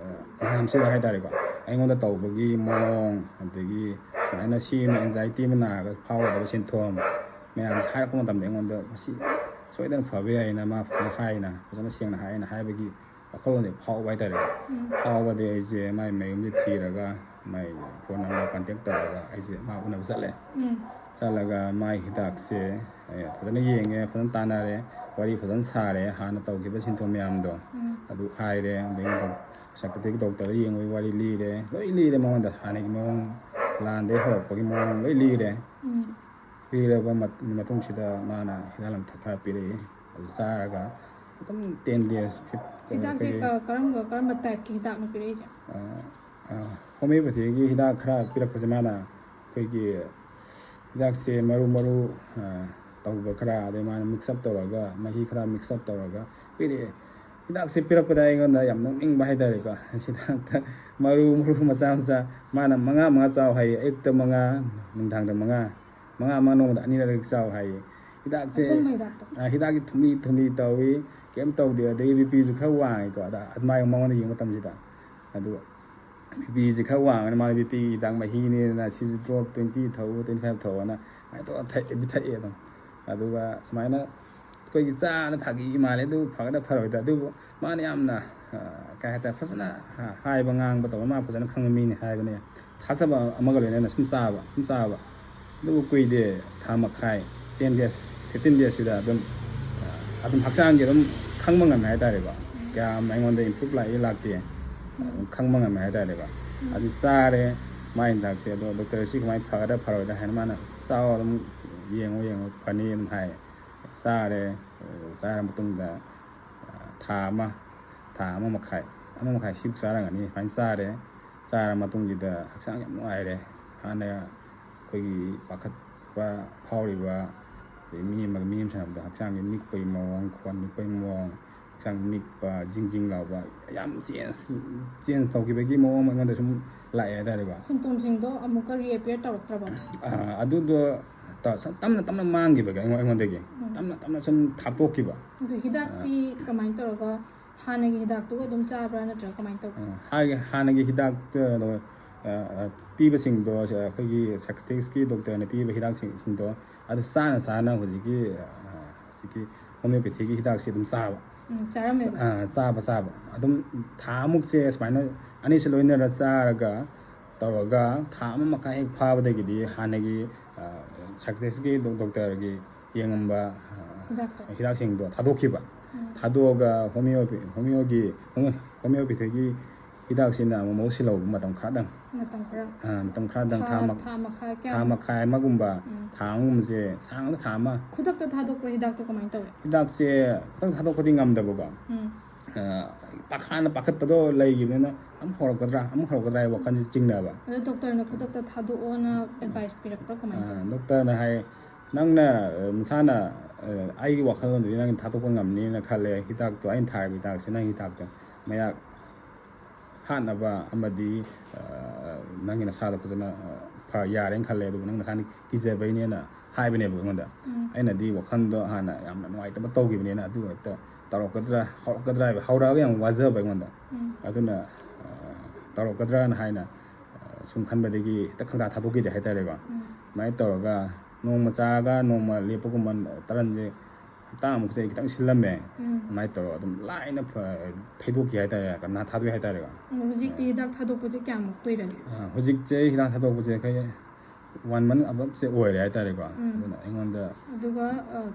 ꯃꯌꯥꯝꯁꯤꯗ ꯍꯥꯏꯇꯥꯔꯦꯀꯣ, ꯑꯩꯉꯣꯟꯗ ꯇꯧꯕꯒꯤ ꯃꯑꯣꯡ, ꯑꯗꯒꯤ ꯁꯨꯃꯥꯏꯅ ꯁꯤ ꯑꯃ ꯑꯦꯟꯖꯥꯏꯇꯤ ꯑꯃ ꯅꯥꯔꯒ ꯐꯥꯎꯒꯗꯕ ꯁꯤꯟꯊꯣꯝ ꯃꯌꯥꯝꯁꯦ ꯍꯥꯏꯔꯛꯄ ꯃꯇꯝꯗ, ꯑꯩꯉꯣꯟꯗ ꯃꯁꯤ ꯁꯣꯏꯗꯅ ꯐꯕ ꯌꯥꯏꯅ ꯃꯥ ꯐꯖꯅ ꯍꯥꯏꯅ, ꯐꯖꯅ ꯁꯦꯡꯅ ꯍꯥꯏꯅ ꯍꯥꯏꯕꯒꯤ ꯋꯥꯈꯜꯂꯣꯟꯁꯦ ꯐꯥꯎꯕ ꯍꯥꯏꯇꯥꯔꯦ꯫ ꯐꯥꯎꯕꯗꯤ ꯑꯩꯁꯦ ꯃꯥꯏ ꯃꯌꯨꯝꯁꯦ ꯊꯤꯔꯒ, ꯃꯥꯏ ꯐꯣꯟ ꯅꯝꯕꯔ ꯀꯟꯇꯦꯛ ꯇꯧꯔꯒ ꯑꯩꯁꯦ ꯃꯥ ꯎꯅꯕ ꯆꯠꯂꯦ꯫ ꯆꯠꯂꯒ ꯃꯥꯏ ꯍꯤꯗꯥꯛꯁꯦ ꯐꯖꯅ ꯌꯦꯡꯉꯦ, ꯐꯖꯅ ꯇꯥꯟꯅꯔꯦ, ꯋꯥꯔꯤ ꯐꯖꯅ ꯁꯥꯔꯦ, ꯍꯥꯟꯅ ꯇꯧꯈꯤꯕ ꯁꯤꯟꯊꯣꯝ ꯃꯌꯥꯝꯗꯣ ꯑꯗꯨ ꯍꯥꯏꯔꯦ꯫ ꯑꯗꯒꯤ ꯁꯥꯏꯀ꯭ꯔꯦꯇꯤꯛ ꯗꯣꯛꯇꯔꯗ ꯌꯦꯡꯕꯒꯤ ꯋꯥꯔꯤ ꯂꯤꯔꯦ, ꯂꯣꯏ ꯂꯤꯔꯦ ꯃꯉꯣꯟꯗ, ꯍꯥꯟꯅꯒꯤ ꯃꯑꯣꯡ, ꯂꯥꯟꯗꯒꯤ ꯍꯧꯔꯛꯄꯒꯤ ꯃꯑꯣꯡ ꯂꯣꯏ ꯂꯤꯔꯦ꯫ ꯄꯤꯔꯕ ꯃꯇꯨꯡꯁꯤꯗ ꯃꯥꯅ ꯍꯤꯗꯥꯛ ꯂꯥꯡꯊꯛ ꯈꯔ ꯄꯤꯔꯛꯏ꯫ ꯑꯗꯨ ꯆꯥꯔꯒ ꯑꯗꯨꯝ ꯇꯦꯟ ꯗꯦꯖ, ꯍꯤꯗꯥꯛꯁꯦ ꯀꯔꯝꯕ ꯀꯔꯝꯕ ꯇꯥꯏꯞꯀꯤ ꯍꯤꯗꯥꯛꯅꯣ ꯄꯤꯔꯛꯏꯁꯦ? ꯍꯣꯃꯤꯌꯣꯄꯦꯊꯤꯒꯤ ꯍꯤꯗꯥꯛ ꯈꯔ ꯄꯤꯔꯛꯄꯁꯦ ꯃꯥꯅ ꯑꯩꯈꯣꯏꯒꯤ ꯍꯤꯗꯥꯛꯁꯦ ꯃꯔꯨ ꯃꯔꯨ ꯇꯧꯕ ꯈꯔ, ꯑꯗꯩ ꯃꯥꯅ ꯃꯤꯛꯁ ꯑꯞ ꯇꯧꯔꯒ, ꯃꯍꯤ ꯈꯔ ꯃꯤꯛꯁ ꯑꯞ ꯇꯧꯔꯒ ꯄꯤꯔꯛꯑꯦ꯫ ꯍꯤꯗꯥꯛꯁꯦ ꯄꯤꯔꯛꯄꯗ ꯑꯩꯉꯣꯟꯗ ꯌꯥꯝ ꯅꯣꯛꯅꯤꯡꯕ ꯍꯥꯏꯇꯥꯔꯦꯀꯣ꯫ ꯍꯤꯗꯥꯛꯇ ꯃꯔꯨ ꯃꯔꯨ ꯃꯆꯥ ꯃꯆꯥ, ꯃꯥꯅ ꯃꯉꯥ ꯃꯉꯥ ꯆꯥꯎ ꯍꯥꯏꯌꯦ, ꯑꯌꯨꯛꯇ ꯃꯉꯥ, ꯅꯨꯡꯗꯥꯡꯗ ꯃꯉꯥ, ꯃꯉꯥ ꯃꯉꯥ ꯅꯣꯡꯃꯗ ꯑꯅꯤꯔꯛ ꯆꯥꯎ ꯍꯥꯏꯌꯦ꯫ ꯍꯤꯗꯥꯛꯁꯦ ꯍꯤꯗꯥꯛꯇꯣ ꯍꯤꯗꯥꯛꯇꯤ ꯊꯨꯝꯂꯤ ꯊꯨꯝꯂꯤ ꯇꯧꯏ, ꯀꯩꯝ ꯇꯧꯗꯦ꯫ ꯑꯗꯒꯤ ꯕꯤ ꯄꯤꯁꯨ ꯈꯔ ꯋꯥꯡꯉꯤꯀꯣ, ꯑꯗ ꯃꯥꯏ ꯃꯉꯣꯟꯗ ꯌꯦꯡꯕ ꯃꯇꯝꯁꯤꯗ꯫ ꯑꯗꯨ ꯕꯤ ꯄꯤꯁꯦ ꯈꯔ ꯋꯥꯡꯉꯅꯤ, ꯃꯥꯅ ꯕꯤ ꯄꯤꯒꯤ ꯍꯤꯗꯥꯛ ꯃꯍꯤꯅꯦꯅ, ꯁꯤꯁꯨ ꯗ꯭ꯔꯣꯞ ꯇ꯭ꯋꯦꯟꯇꯤ ꯊꯧ, ꯇ꯭ꯋꯦꯟꯇꯤ ꯐꯥꯏꯚ ꯊꯧꯑꯅ ꯑꯗꯨꯃꯥꯏꯅ ꯇꯧꯔ ꯊꯛꯑꯦ, ꯄꯤꯊꯛꯑꯦ ꯑꯗꯨꯝ꯫ ꯑꯗꯨꯒ ꯁꯨꯃꯥꯏꯅ ꯑꯩꯈꯣꯏꯒꯤ ꯆꯥꯅ ꯐꯥꯒꯤ ꯃꯥꯜꯂꯦ, ꯑꯗꯨ ꯐꯒꯗ꯭ꯔꯥ ꯐꯔꯣꯏꯗ꯭ꯔꯥ, ꯑꯗꯨꯕꯨ ꯃꯥꯅ ꯌꯥꯝꯅ ꯀꯩ ꯍꯥꯏꯇꯥꯔꯦ, ꯐꯖꯅ ꯍꯥꯏꯕ ꯉꯥꯡꯕ ꯇꯧꯕ, ꯃꯥ ꯐꯖꯅ ꯈꯪꯕ ꯃꯤꯅꯤ ꯍꯥꯏꯕꯅꯦ꯫ ꯊꯥꯖꯕ ꯑꯃꯒ ꯂꯣꯏꯅꯅ ꯁꯨꯝ ꯆꯥꯕ, ꯁꯨꯝ ꯆꯥꯕ꯫ ꯑꯗꯨꯕꯨ ꯀꯨꯏꯗꯦ, ꯊꯥ ꯃꯈꯥꯏ, ꯇꯦꯟ ꯗꯦꯖ, ꯐꯤꯐꯇꯤꯟ ꯗꯦꯖꯁꯤꯗ ꯑꯗꯨꯝ ꯑꯗꯨꯝ ꯍꯛꯆꯥꯡꯁꯦ ꯑꯗꯨꯝ ꯈꯪꯕ ꯉꯝꯃꯦ ꯍꯥꯏꯇꯥꯔꯦꯀꯣ꯫ ꯀꯌꯥꯝ ꯑꯩꯉꯣꯟꯗ ꯏꯝꯄ꯭ꯔꯨꯞ ꯂꯥꯛꯏ ꯂꯥꯛꯇꯦ ꯑꯗꯨꯝ ꯈꯪꯕ ꯉꯝꯃꯦ ꯍꯥꯏꯇꯥꯔꯦꯀꯣ꯫ ꯑꯗꯨ ꯆꯥꯔꯦ ꯃꯥꯏ ꯍꯤꯗꯥꯛꯁꯦ꯫ ꯑꯗꯣ ꯗꯣꯛꯇꯔꯁꯤ ꯀꯃꯥꯏꯅ ꯐꯒꯗ꯭ꯔꯥ ꯐꯔꯣꯏꯗ꯭ꯔꯥ ꯍꯥꯏꯅ ꯃꯥꯅ, "ꯆꯥꯎ, ꯑꯗꯨꯝ ꯌꯦꯡꯉꯣ, ꯌꯦꯡꯉꯣ, ꯐꯅꯤ" ꯑꯗꯨꯝ ꯍꯥꯏ꯫ ꯆꯥꯔꯦ꯫ ꯆꯥꯔ ꯃꯇꯨꯡꯗ ꯊꯥ ꯑꯃ, ꯊꯥ ꯑꯃ ꯃꯈꯥꯏ, ꯑꯃ ꯃꯈꯥꯏ ꯁꯤꯕꯨ ꯆꯥꯔꯝꯒꯅꯤ꯫ ꯁꯨꯃꯥꯏꯅ ꯆꯥꯔꯦ꯫ ꯆꯥꯔ ꯃꯇꯨꯡꯁꯤꯗ ꯍꯛꯆꯥꯡ ꯌꯥꯝ ꯅꯨꯡꯉꯥꯏꯔꯦ꯫ ꯍꯥꯟꯅ ꯑꯩꯈꯣꯏꯒꯤ ꯄꯥꯈꯠꯄ ꯐꯥꯎꯔꯤꯕ, ꯑꯗꯩ ꯃꯤ ꯑꯃꯒ ꯃꯤ ꯑꯃ ꯁꯥꯟꯅꯕꯗ ꯍꯛꯆꯥꯡꯒꯤ ꯅꯤꯛꯄꯒꯤ ꯃꯑꯣꯡ, ꯈꯣꯟ ꯅꯤꯛꯄꯒꯤ ꯃꯑꯣꯡ, ꯍꯛꯆꯥꯡ ꯅꯤꯛꯄ, ꯖꯤꯡ ꯖꯤꯡ ꯂꯥꯎꯕ, ꯌꯥꯝ ꯆꯦꯟꯖ ꯆꯦꯟꯖ ꯇꯧꯈꯤꯕꯒꯤ ꯃꯑꯣꯡ ꯑꯃ ꯑꯩꯉꯣꯟꯗ ꯁꯨꯝ ꯂꯥꯛꯑꯦ ꯍꯥꯏꯇꯥꯔꯦꯀꯣ꯫ ꯁꯤꯝꯇꯣꯝꯁꯤꯡꯗꯣ ꯑꯃꯨꯛꯀ ꯔꯤꯑꯦꯄꯤꯌꯔ ꯇꯧꯔꯛꯇ꯭ꯔꯕ? ꯑꯥ, ꯑꯗꯨꯗꯣ ꯇ- ꯁ- ꯇꯞꯅ ꯇꯞꯅ ꯃꯥꯡꯈꯤꯕꯒꯤ ꯑꯩꯉꯣꯟ- ꯑꯩꯉꯣꯟꯗꯒꯤ ꯇꯞꯅ ꯇꯞꯅ ꯁꯨꯝ ꯊꯥꯞꯇꯣꯛꯈꯤꯕ꯫ ꯑꯗꯨ ꯍꯤꯗꯥꯛꯇꯤ ꯀꯃꯥꯏꯅ ꯇꯧꯔꯒ, ꯍꯥꯟꯅꯒꯤ ꯍꯤꯗꯥꯛꯇꯨꯒ ꯑꯗꯨꯝ ꯆꯥꯕ꯭ꯔꯥ ꯅꯠꯇ꯭ꯔꯒ ꯀꯃꯥꯏꯅ ꯇꯧꯕ? ꯑꯥ, ꯍꯥꯏꯒꯦ- ꯍꯥꯟꯅꯒꯤ ꯍꯤꯗꯥꯛꯇꯣ ꯑꯥ, ꯑꯥ, ꯄꯤꯕꯁꯤꯡꯗꯣ ꯑꯩꯈꯣꯏꯒꯤ ꯁꯥꯏꯀ꯭ꯔꯦꯇꯤꯛꯁꯀꯤ ꯗꯣꯛꯇꯔꯅ ꯄꯤꯕ ꯍꯤꯗꯥꯛꯁꯤꯡꯗꯣ ꯑꯗꯨ ꯆꯥꯅ ꯆꯥꯅ ꯍꯧꯖꯤꯛꯀꯤ ꯑꯥ, ꯍꯧꯖꯤꯛꯀꯤ ꯍꯣꯃꯤꯌꯣꯄꯦꯊꯤꯒꯤ ꯍꯤꯗꯥꯛꯁꯤ ꯑꯗꯨꯝ ꯆꯥꯕ꯫ ꯎꯝ, ꯆꯥꯔꯝꯃꯦꯕ? ꯑꯥ, ꯆꯥꯕ ꯆꯥꯕ ꯑꯗꯨꯝ ꯊꯥ ꯑꯃꯨꯛꯁꯦ ꯁꯨꯃꯥꯏꯅ ꯑꯅꯤꯁꯤ ꯂꯣꯏꯅꯔ ꯆꯥꯔꯒ ꯇꯧꯔꯒ ꯊꯥ ꯑꯃ ꯃꯈꯥꯏ ꯍꯦꯛ ꯐꯥꯕꯗꯒꯤꯗꯤ ꯍꯥꯟꯅꯒꯤ ꯁꯥꯏꯀ꯭ꯔꯦꯇꯤꯛꯁꯀꯤ ꯗꯣꯛꯇꯔꯒꯤ ꯌꯦꯡꯉꯝꯕ ꯑꯥ, ꯍꯤꯗꯥꯛꯇꯣ? ꯍꯤꯗꯥꯛꯁꯤꯡꯗꯣ ꯊꯥꯗꯣꯛꯈꯤꯕ꯫ ꯊꯥꯗꯣꯛꯑꯒ ꯍꯣꯃꯤꯌꯣꯄꯦ ꯍꯣꯃꯤꯌꯣꯒꯤ ꯍꯣꯃꯤꯌꯣꯄꯦꯊꯤꯒꯤ ꯍꯤꯗꯥꯛꯁꯤꯅ ꯑꯃꯨꯛ ꯃꯍꯨꯠ ꯁꯤꯜꯍꯧꯕ ꯃꯇꯝ ꯈꯔꯗꯪ꯫ ꯃꯇꯝ ꯈꯔ? ꯑꯥ, ꯃꯇꯝ ꯈꯔꯗꯪ ꯊꯥ ꯊꯥ ꯃ- ꯊꯥ ꯃꯈꯥꯏ ꯊꯥ ꯀꯌꯥꯝ? ꯃꯈꯥꯏ ꯑꯃꯒꯨꯝꯕ ꯎꯝ. ꯊꯥ ꯑꯃꯒꯨꯝꯕꯁꯦ ꯁꯥꯡꯅ ꯊꯥ ꯑꯃ ꯈꯨꯗꯛꯇ ꯊꯥꯗꯣꯛꯄ ꯍꯤꯗꯥꯛꯇꯣ ꯀꯃꯥꯏꯅ ꯇꯧꯋꯦ? ꯍꯤꯗꯥꯛꯁꯦ ꯈꯤꯇꯪ ꯊꯥꯗꯣꯛꯄꯗꯤ ꯉꯝꯗꯕꯀꯣ꯫ ꯎꯝ. ꯑꯥ, ꯄꯥꯈꯥꯅ ꯄꯥꯈꯠꯄꯗꯣ ꯂꯩꯈꯤꯕꯅꯤꯅ ꯑꯃꯨꯛ ꯍꯧꯔꯛꯀꯗ꯭ꯔꯥ ꯑꯃꯨꯛ ꯍꯧꯔꯛꯀꯗ꯭ꯔꯥ ꯍꯥꯏꯕ ꯋꯥꯈꯜꯁꯦ ꯆꯤꯡꯅꯕ꯫ ꯑꯗꯣ ꯗꯣꯛꯇꯔꯅ ꯈꯨꯗꯛꯇ ꯊꯥꯗꯣꯛꯑꯣꯅ ꯑꯦꯗꯚꯥꯏꯁ ꯄꯤꯔꯛꯄ꯭ꯔꯥ ꯀꯃꯥꯏꯅ ꯑꯥ, ꯇꯧꯋꯦ? ꯗꯣꯛꯇꯔꯅ ꯍꯥꯏ, "ꯅꯪꯅ ꯑꯥ, ꯅꯁꯥꯅ ꯑꯥ, ꯑꯩꯒꯤ ꯋꯥꯈꯜꯂꯣꯟꯗꯗꯤ ꯅꯪ ꯊꯥꯗꯣꯛꯄ ꯉꯝꯅꯤꯅ ꯈꯜꯂꯦ꯫ ꯍꯤꯗꯥꯛꯇꯣ ꯑꯩꯅ ꯊꯥꯔꯤꯕ ꯍꯤꯗꯥꯛꯁꯦ ꯅꯪ ꯍꯤꯗꯥꯛꯇꯣ ꯃꯌꯥꯛ ꯍꯥꯠꯅꯕ ꯑꯃꯗꯤ ꯑꯥ, ꯅꯪꯒꯤ ꯅꯁꯥꯗꯣ ꯐꯖꯅ ꯑꯥ, ꯐ ꯌꯥꯔꯦꯅ ꯈꯜꯂꯦ, ꯑꯗꯨꯕꯨ ꯅꯪ ꯅꯁꯥꯅ ꯀꯤꯖꯕꯩꯅꯦꯅ" ꯍꯥꯏꯕꯅꯦꯕ ꯑꯩꯉꯣꯟꯗ꯫ ꯎꯝ. ꯑꯩꯅꯗꯤ ꯋꯥꯈꯜꯗꯣ ꯍꯥꯟꯅ ꯌꯥꯝꯅ ꯅꯨꯡꯉꯥꯏꯇꯕ ꯇꯧꯈꯤꯕꯅꯤꯅ ꯑꯗꯨ ꯍꯦꯛꯇ ꯇꯧꯔꯛꯀꯗ꯭ꯔꯥ ꯍꯧꯔꯛꯀꯗ꯭ꯔꯥ ꯍꯥꯏꯕ ꯍꯧꯔꯛꯑꯒ ꯌꯥꯝ ꯋꯥꯖꯕ ꯑꯩꯉꯣꯟꯗ꯫ ꯎꯝ. ꯑꯗꯨꯅ ꯑꯥ, ꯇꯧꯔꯛꯀꯗ꯭ꯔꯥꯅ ꯍꯥꯏꯅ ꯑꯥ, ꯁꯨꯝ ꯈꯟꯕꯗꯒꯤ ꯍꯦꯛꯇ ꯈꯪꯊꯥ ꯊꯥꯗꯣꯛꯈꯤꯗꯦ ꯍꯥꯏꯇꯥꯔꯦꯀꯣ꯫ ꯎꯝ. ꯑꯗꯨꯃꯥꯏꯅ ꯇꯧꯔꯒ ꯅꯣꯡꯃ ꯆꯥꯔꯒ ꯅꯣꯡꯃ ꯂꯦꯞꯄꯒꯨꯝꯕ ꯇꯔꯟꯁꯦ ꯍꯞꯇꯥꯃꯨꯛꯁꯦ ꯑꯩ ꯈꯤꯇꯪ ꯁꯤꯜꯂꯝꯃꯦ꯫ ꯎꯝ. ꯑꯗꯨꯃꯥꯏꯅ ꯇꯧꯔꯒ ꯑꯗꯨꯝ ꯂꯥꯏꯅ ꯐ- ꯊꯩꯗꯣꯛꯈꯤ ꯍꯥꯏꯇꯥꯔꯦ, ꯀꯅꯥ ꯊꯥꯗꯣꯛꯑꯦ ꯍꯥꯏꯇꯥꯔꯦꯀꯣ꯫ ꯑꯗꯣ ꯍꯧꯖꯤꯛꯇꯤ ꯍꯤꯗꯥꯛ ꯊꯥꯗꯣꯛꯄꯁꯦ ꯀꯌꯥꯃꯨꯛ ꯀꯨꯏꯔꯒꯦ? ꯑꯥ, ꯍꯧꯖꯤꯛꯁꯦ ꯍꯤꯗꯥꯛ ꯊꯥꯗꯣꯛꯄꯁꯦ ꯑꯩꯈꯣꯏ ꯋꯥꯟ ꯃꯟ ꯑꯕꯞꯁꯦ ꯑꯣꯏꯔꯦ ꯍꯥꯏꯇꯥꯔꯦꯀꯣ꯫ ꯎꯝ. ꯑꯗꯨꯅ ꯑꯩꯉꯣꯟꯗ ꯑꯗꯨꯒ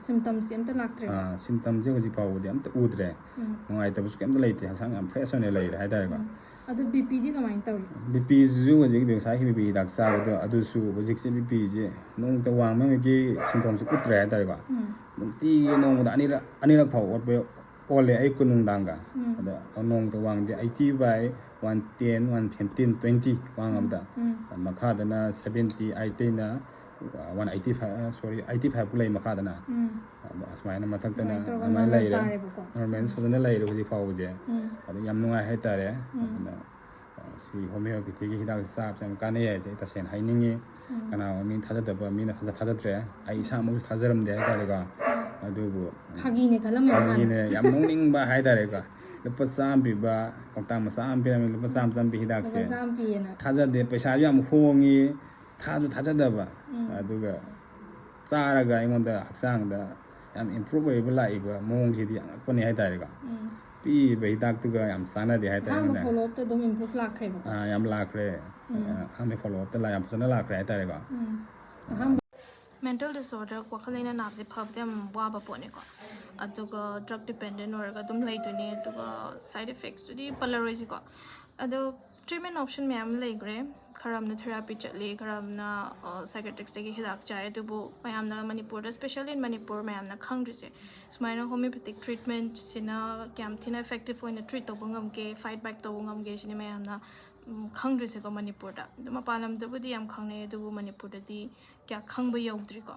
ꯁꯤꯝꯇꯝꯁꯤ ꯑꯝꯇ ꯂꯥꯛꯇ꯭ꯔꯦ? ꯁꯤꯝꯇꯝꯁꯦ ꯍꯧꯖꯤꯛ ꯐꯥꯎꯕꯗꯤ ꯑꯝꯇ ꯎꯗ꯭ꯔꯦ꯫ ꯎꯝ. ꯅꯨꯡꯉꯥꯏꯇꯕꯁꯨ ꯀꯩꯝꯇ ꯂꯩꯇꯦ, ꯍꯛꯆꯥꯡ ꯌꯥꯝ ꯐ꯭ꯔꯦꯁ ꯑꯣꯏꯅ ꯂꯩꯔꯦ ꯍꯥꯏꯇꯥꯔꯦꯀꯣ꯫ ꯎꯝ. ꯑꯗꯣ ꯕꯤ ꯄꯤꯗꯤ ꯀꯃꯥꯏꯅ ꯇꯧꯔꯤ? ꯕꯤ ꯄꯤꯁꯤꯁꯨ ꯍꯧꯖꯤꯛ ꯉꯁꯥꯏꯒꯤ ꯕꯤ ꯄꯤ ꯍꯤꯗꯥꯛ ꯆꯥꯕꯗꯣ ꯑꯗꯨꯁꯨ ꯍꯧꯖꯤꯛꯁꯦ ꯕꯤ ꯄꯤꯁꯦ ꯅꯣꯡꯃꯇ ꯋꯥꯡꯕꯒꯤ ꯁꯤꯝꯇꯣꯝꯁꯦ ꯎꯠꯇ꯭ꯔꯦ ꯍꯥꯏꯇꯥꯔꯦꯀꯣ꯫ ꯎꯝ. ꯅꯨꯡꯇꯤꯒꯤ ꯅꯣꯡꯃꯗ ꯑꯅꯤꯔꯛ ꯑꯅꯤꯔꯛ ꯐꯥꯎ ꯑꯣꯠꯄ ꯑꯣꯜꯂꯦ, ꯑꯌꯨꯛꯀ ꯅꯨꯡꯗꯥꯡꯒ꯫ ꯎꯝ. ꯑꯗ ꯅꯣꯡꯃꯇ ꯋꯥꯡꯗꯦ, eighty by one ten, one fifteen, twenty ꯋꯥꯡꯉꯕꯗ꯫ ꯎꯝ. ꯃꯈꯥꯗꯅ ꯁꯕꯦꯟꯇꯤ, ꯑꯩꯠꯇꯤꯅ one eighty five sorry eighty ꯐꯥꯏꯚꯄꯨ ꯂꯩ ꯃꯈꯥꯗꯅ꯫ ꯎꯝ ꯑꯗꯣ ꯑꯁꯨꯃꯥꯏꯅ ꯃꯊꯛꯇꯅ ꯑꯗꯨꯃꯥꯏꯅ ꯇꯧꯔꯒ ꯑꯗꯨꯃꯥꯏꯅ normal ꯂꯩꯔꯦ꯫ ꯇꯥꯔꯦꯕꯀꯣ꯫ ꯅꯣꯔꯃꯦꯜꯁ ꯐꯖꯅ ꯂꯩꯔꯦ ꯍꯧꯖꯤꯛ ꯐꯥꯎꯕꯁꯦ꯫ ꯎꯝ ꯑꯗꯨ ꯌꯥꯝ ꯅꯨꯡꯉꯥꯏ ꯍꯥꯏꯇꯥꯔꯦ꯫ ꯎꯝ꯫ ꯑꯗꯨꯅ ꯑ, ꯁꯤ ꯍꯣꯃꯤꯌꯣꯄꯦꯊꯤꯒꯤ ꯍꯤꯗꯥꯛꯁꯦ ꯆꯥꯕꯁꯦ ꯌꯥꯝ ꯀꯥꯟꯅꯩ ꯍꯥꯏꯁꯦ ꯑꯩ ꯇꯁꯦꯡꯅ ꯍꯥꯏꯅꯤꯡꯉꯤ꯫ ꯎꯝ꯫ ꯀꯅꯥꯒꯨꯝꯕ ꯃꯤ ꯊꯥꯖꯗꯕ ꯃꯤꯅ ꯊꯥꯖ- ꯊꯥꯖꯗ꯭ꯔꯦ꯫ ꯑꯩ ꯏꯁꯥꯃꯛꯁꯨ ꯊꯥꯖꯔꯝꯗꯦ ꯍꯥꯏꯇꯥꯔꯦꯀꯣ꯫ ꯑꯗꯨꯕꯨ ꯐꯥꯒꯤꯅꯦ ꯈꯜꯂꯝꯃꯦ ꯍꯥꯟꯅ꯫ ꯐꯥꯒꯤꯅꯦ, ꯌꯥꯝ ꯅꯣꯛꯅꯤꯡꯕ ꯍꯥꯏꯇꯥꯔꯦꯀꯣ꯫ ꯂꯨꯄꯥ ꯆꯥꯝꯃ ꯄꯤꯕ ꯀꯧꯇꯥ ꯃꯆꯥ ꯑꯃ ꯄꯤꯔꯝꯃꯤ, ꯂꯨꯄꯥ ꯆꯥꯝꯃ ꯆꯥꯝꯃ ꯄꯤ ꯍꯤꯗꯥꯛꯁꯦ꯫ ꯂꯨꯄꯥ ꯆꯥꯝꯃ ꯄꯤꯌꯦꯅ꯫ ꯊꯥꯖꯗꯦ, ꯄꯩꯁꯥꯁꯨ ꯌꯥꯝ ꯍꯣꯡꯉꯤ, ꯊꯥꯁꯨ ꯊꯥꯖꯗꯕ꯫ ꯎꯝ꯫ ꯑꯗꯨꯒ ꯆꯥꯔꯒ ꯑꯩꯉꯣꯟꯗ ꯍꯛꯆꯥꯡꯗ ꯌꯥꯝ ꯏꯝꯄ꯭ꯔꯨꯞ ꯑꯣꯏꯕ ꯂꯥꯛꯏꯕ ꯃꯑꯣꯡꯁꯤꯗꯤ ꯑꯉꯛꯄꯅꯤ ꯍꯥꯏꯇꯥꯔꯦꯀꯣ꯫ ꯎꯝ꯫ ꯄꯤꯔꯤꯕ ꯍꯤꯗꯥꯛꯇꯨꯒ ꯌꯥꯝ ꯆꯥꯟꯅꯗꯦ ꯍꯥꯏꯇꯥꯔꯦ꯫ ꯑꯍꯥꯟꯕ ꯐꯣꯂꯣ ꯑꯞꯇ ꯑꯗꯨꯝ ꯏꯝꯄ꯭ꯔꯨꯞ ꯂꯥꯛꯈ꯭ꯔꯦꯕꯀꯣ꯫ ꯑꯥ, ꯌꯥꯝ ꯂꯥꯛꯈ꯭ꯔꯦ꯫ ꯎꯝ꯫ ꯑꯥ, ꯑꯍꯥꯟꯕ ꯐꯣꯂꯣ ꯑꯞꯇ ꯂꯥ- ꯌꯥꯝ ꯐꯖꯅ ꯂꯥꯛꯈ꯭ꯔꯦ ꯍꯥꯏꯇꯥꯔꯦꯀꯣ꯫ ꯎꯝ꯫ ꯑꯍꯥꯟꯕ ꯃꯦꯟꯇꯦꯜ ꯗꯤꯁꯑꯣꯔꯗꯔ, ꯋꯥꯈꯜ ꯂꯩꯅꯥ ꯅꯥꯕꯁꯦ ꯐꯕꯗꯤ ꯌꯥꯝ ꯋꯥꯕ ꯄꯣꯠꯅꯤꯀꯣ꯫ ꯑꯗꯨꯒ ꯗ꯭ꯔꯒ ꯗꯤꯄꯦꯟꯗꯦꯟ ꯑꯣꯏꯔꯒ ꯑꯗꯨꯝ ꯂꯩꯗꯣꯏꯅꯦ꯫ ꯑꯗꯨꯒ ꯁꯥꯏꯠ ꯏꯐꯦꯛꯁꯇꯨꯗꯤ ꯄꯜꯂꯔꯣꯏꯁꯤꯀꯣ꯫ ꯑꯗꯣ ꯇ꯭ꯔꯤꯠꯃꯦꯟ ꯑꯣꯞꯁꯟ ꯃꯌꯥꯝ ꯑꯃ ꯂꯩꯈ꯭ꯔꯦ꯫ ꯈꯔ ꯑꯃꯅ ꯊꯦꯔꯥꯄꯤ ꯆꯠꯂꯤ, ꯈꯔ ꯑꯃꯅ ꯁꯥꯏꯀꯦꯇ꯭ꯔꯤꯛꯁꯇꯒꯤ ꯍꯤꯗꯥꯛ ꯆꯥꯏ꯫ ꯑꯗꯨꯕꯨ ꯃꯌꯥꯝꯅ ꯃꯅꯤꯄꯨꯔꯗ, especially in ꯃꯅꯤꯄꯨꯔ, ꯃꯌꯥꯝꯅ ꯈꯪꯗ꯭ꯔꯤꯁꯦ ꯁꯨꯃꯥꯏꯅ ꯍꯣꯃꯤꯌꯣꯄꯦꯊꯤꯛ ꯇ꯭ꯔꯤꯠꯃꯦꯟꯠꯁꯤꯅ ꯀꯌꯥꯝ ꯊꯤꯅ ꯏꯐꯦꯛꯇꯤꯞ ꯑꯣꯏꯅ ꯇ꯭ꯔꯤꯠ ꯇꯧꯕ ꯉꯝꯒꯦ, ꯐꯥꯏꯠ ꯕꯦꯛ ꯇꯧꯕ ꯉꯝꯒꯦ ꯁꯤꯅꯤ ꯃꯌꯥꯝꯅ ꯎꯝ, ꯈꯪꯗ꯭ꯔꯤꯁꯦꯀꯣ ꯃꯅꯤꯄꯨꯔꯗ꯫ ꯑꯗꯣ ꯃꯄꯥꯟ ꯂꯝꯗꯕꯨꯗꯤ ꯌꯥꯝ ꯈꯪꯅꯩ, ꯑꯗꯨꯕꯨ ꯃꯅꯤꯄꯨꯔꯗꯗꯤ ꯀꯌꯥ ꯈꯪꯕ ꯌꯧꯗ꯭ꯔꯤꯀꯣ꯫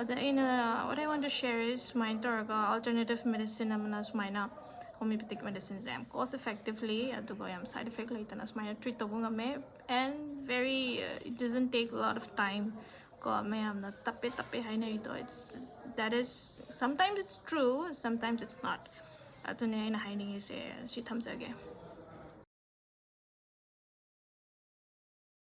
ꯑꯗ ꯑꯩꯅ, what I want to share is, ꯁꯨꯃꯥꯏꯅ ꯇꯧꯔꯒ alternative medicine ꯑꯃꯅ ꯁꯨꯃꯥꯏꯅ ꯍꯣꯃꯤꯌꯣꯄꯦꯊꯤꯛ ꯃꯦꯗꯤꯁꯤꯟꯁꯦ ꯌꯥꯝ ꯀꯣꯁ ꯏꯐꯦꯛꯇꯤꯚꯂꯤ ꯑꯗꯨꯒ ꯌꯥꯝ ꯁꯥꯏꯠ ꯏꯐꯦꯛ ꯂꯩꯇꯅ ꯁꯨꯃꯥꯏꯅ ꯇ꯭ꯔꯤꯠ ꯇꯧꯕ ꯉꯝꯃꯦ꯫ And very, uh, it doesn't take a lot of time ꯀꯣ꯫ ꯃꯌꯥꯝꯅ ꯇꯞꯄꯦ ꯇꯞꯄꯦ ꯍꯥꯏꯅꯩꯗꯣ, it's, that is, sometimes it's true, sometimes it's not. ꯑꯗꯨꯅꯦ ꯑꯩꯅ ꯍꯥꯏꯅꯤꯡꯉꯤꯁꯦ꯫ ꯁꯤ ꯊꯝꯖꯒꯦ꯫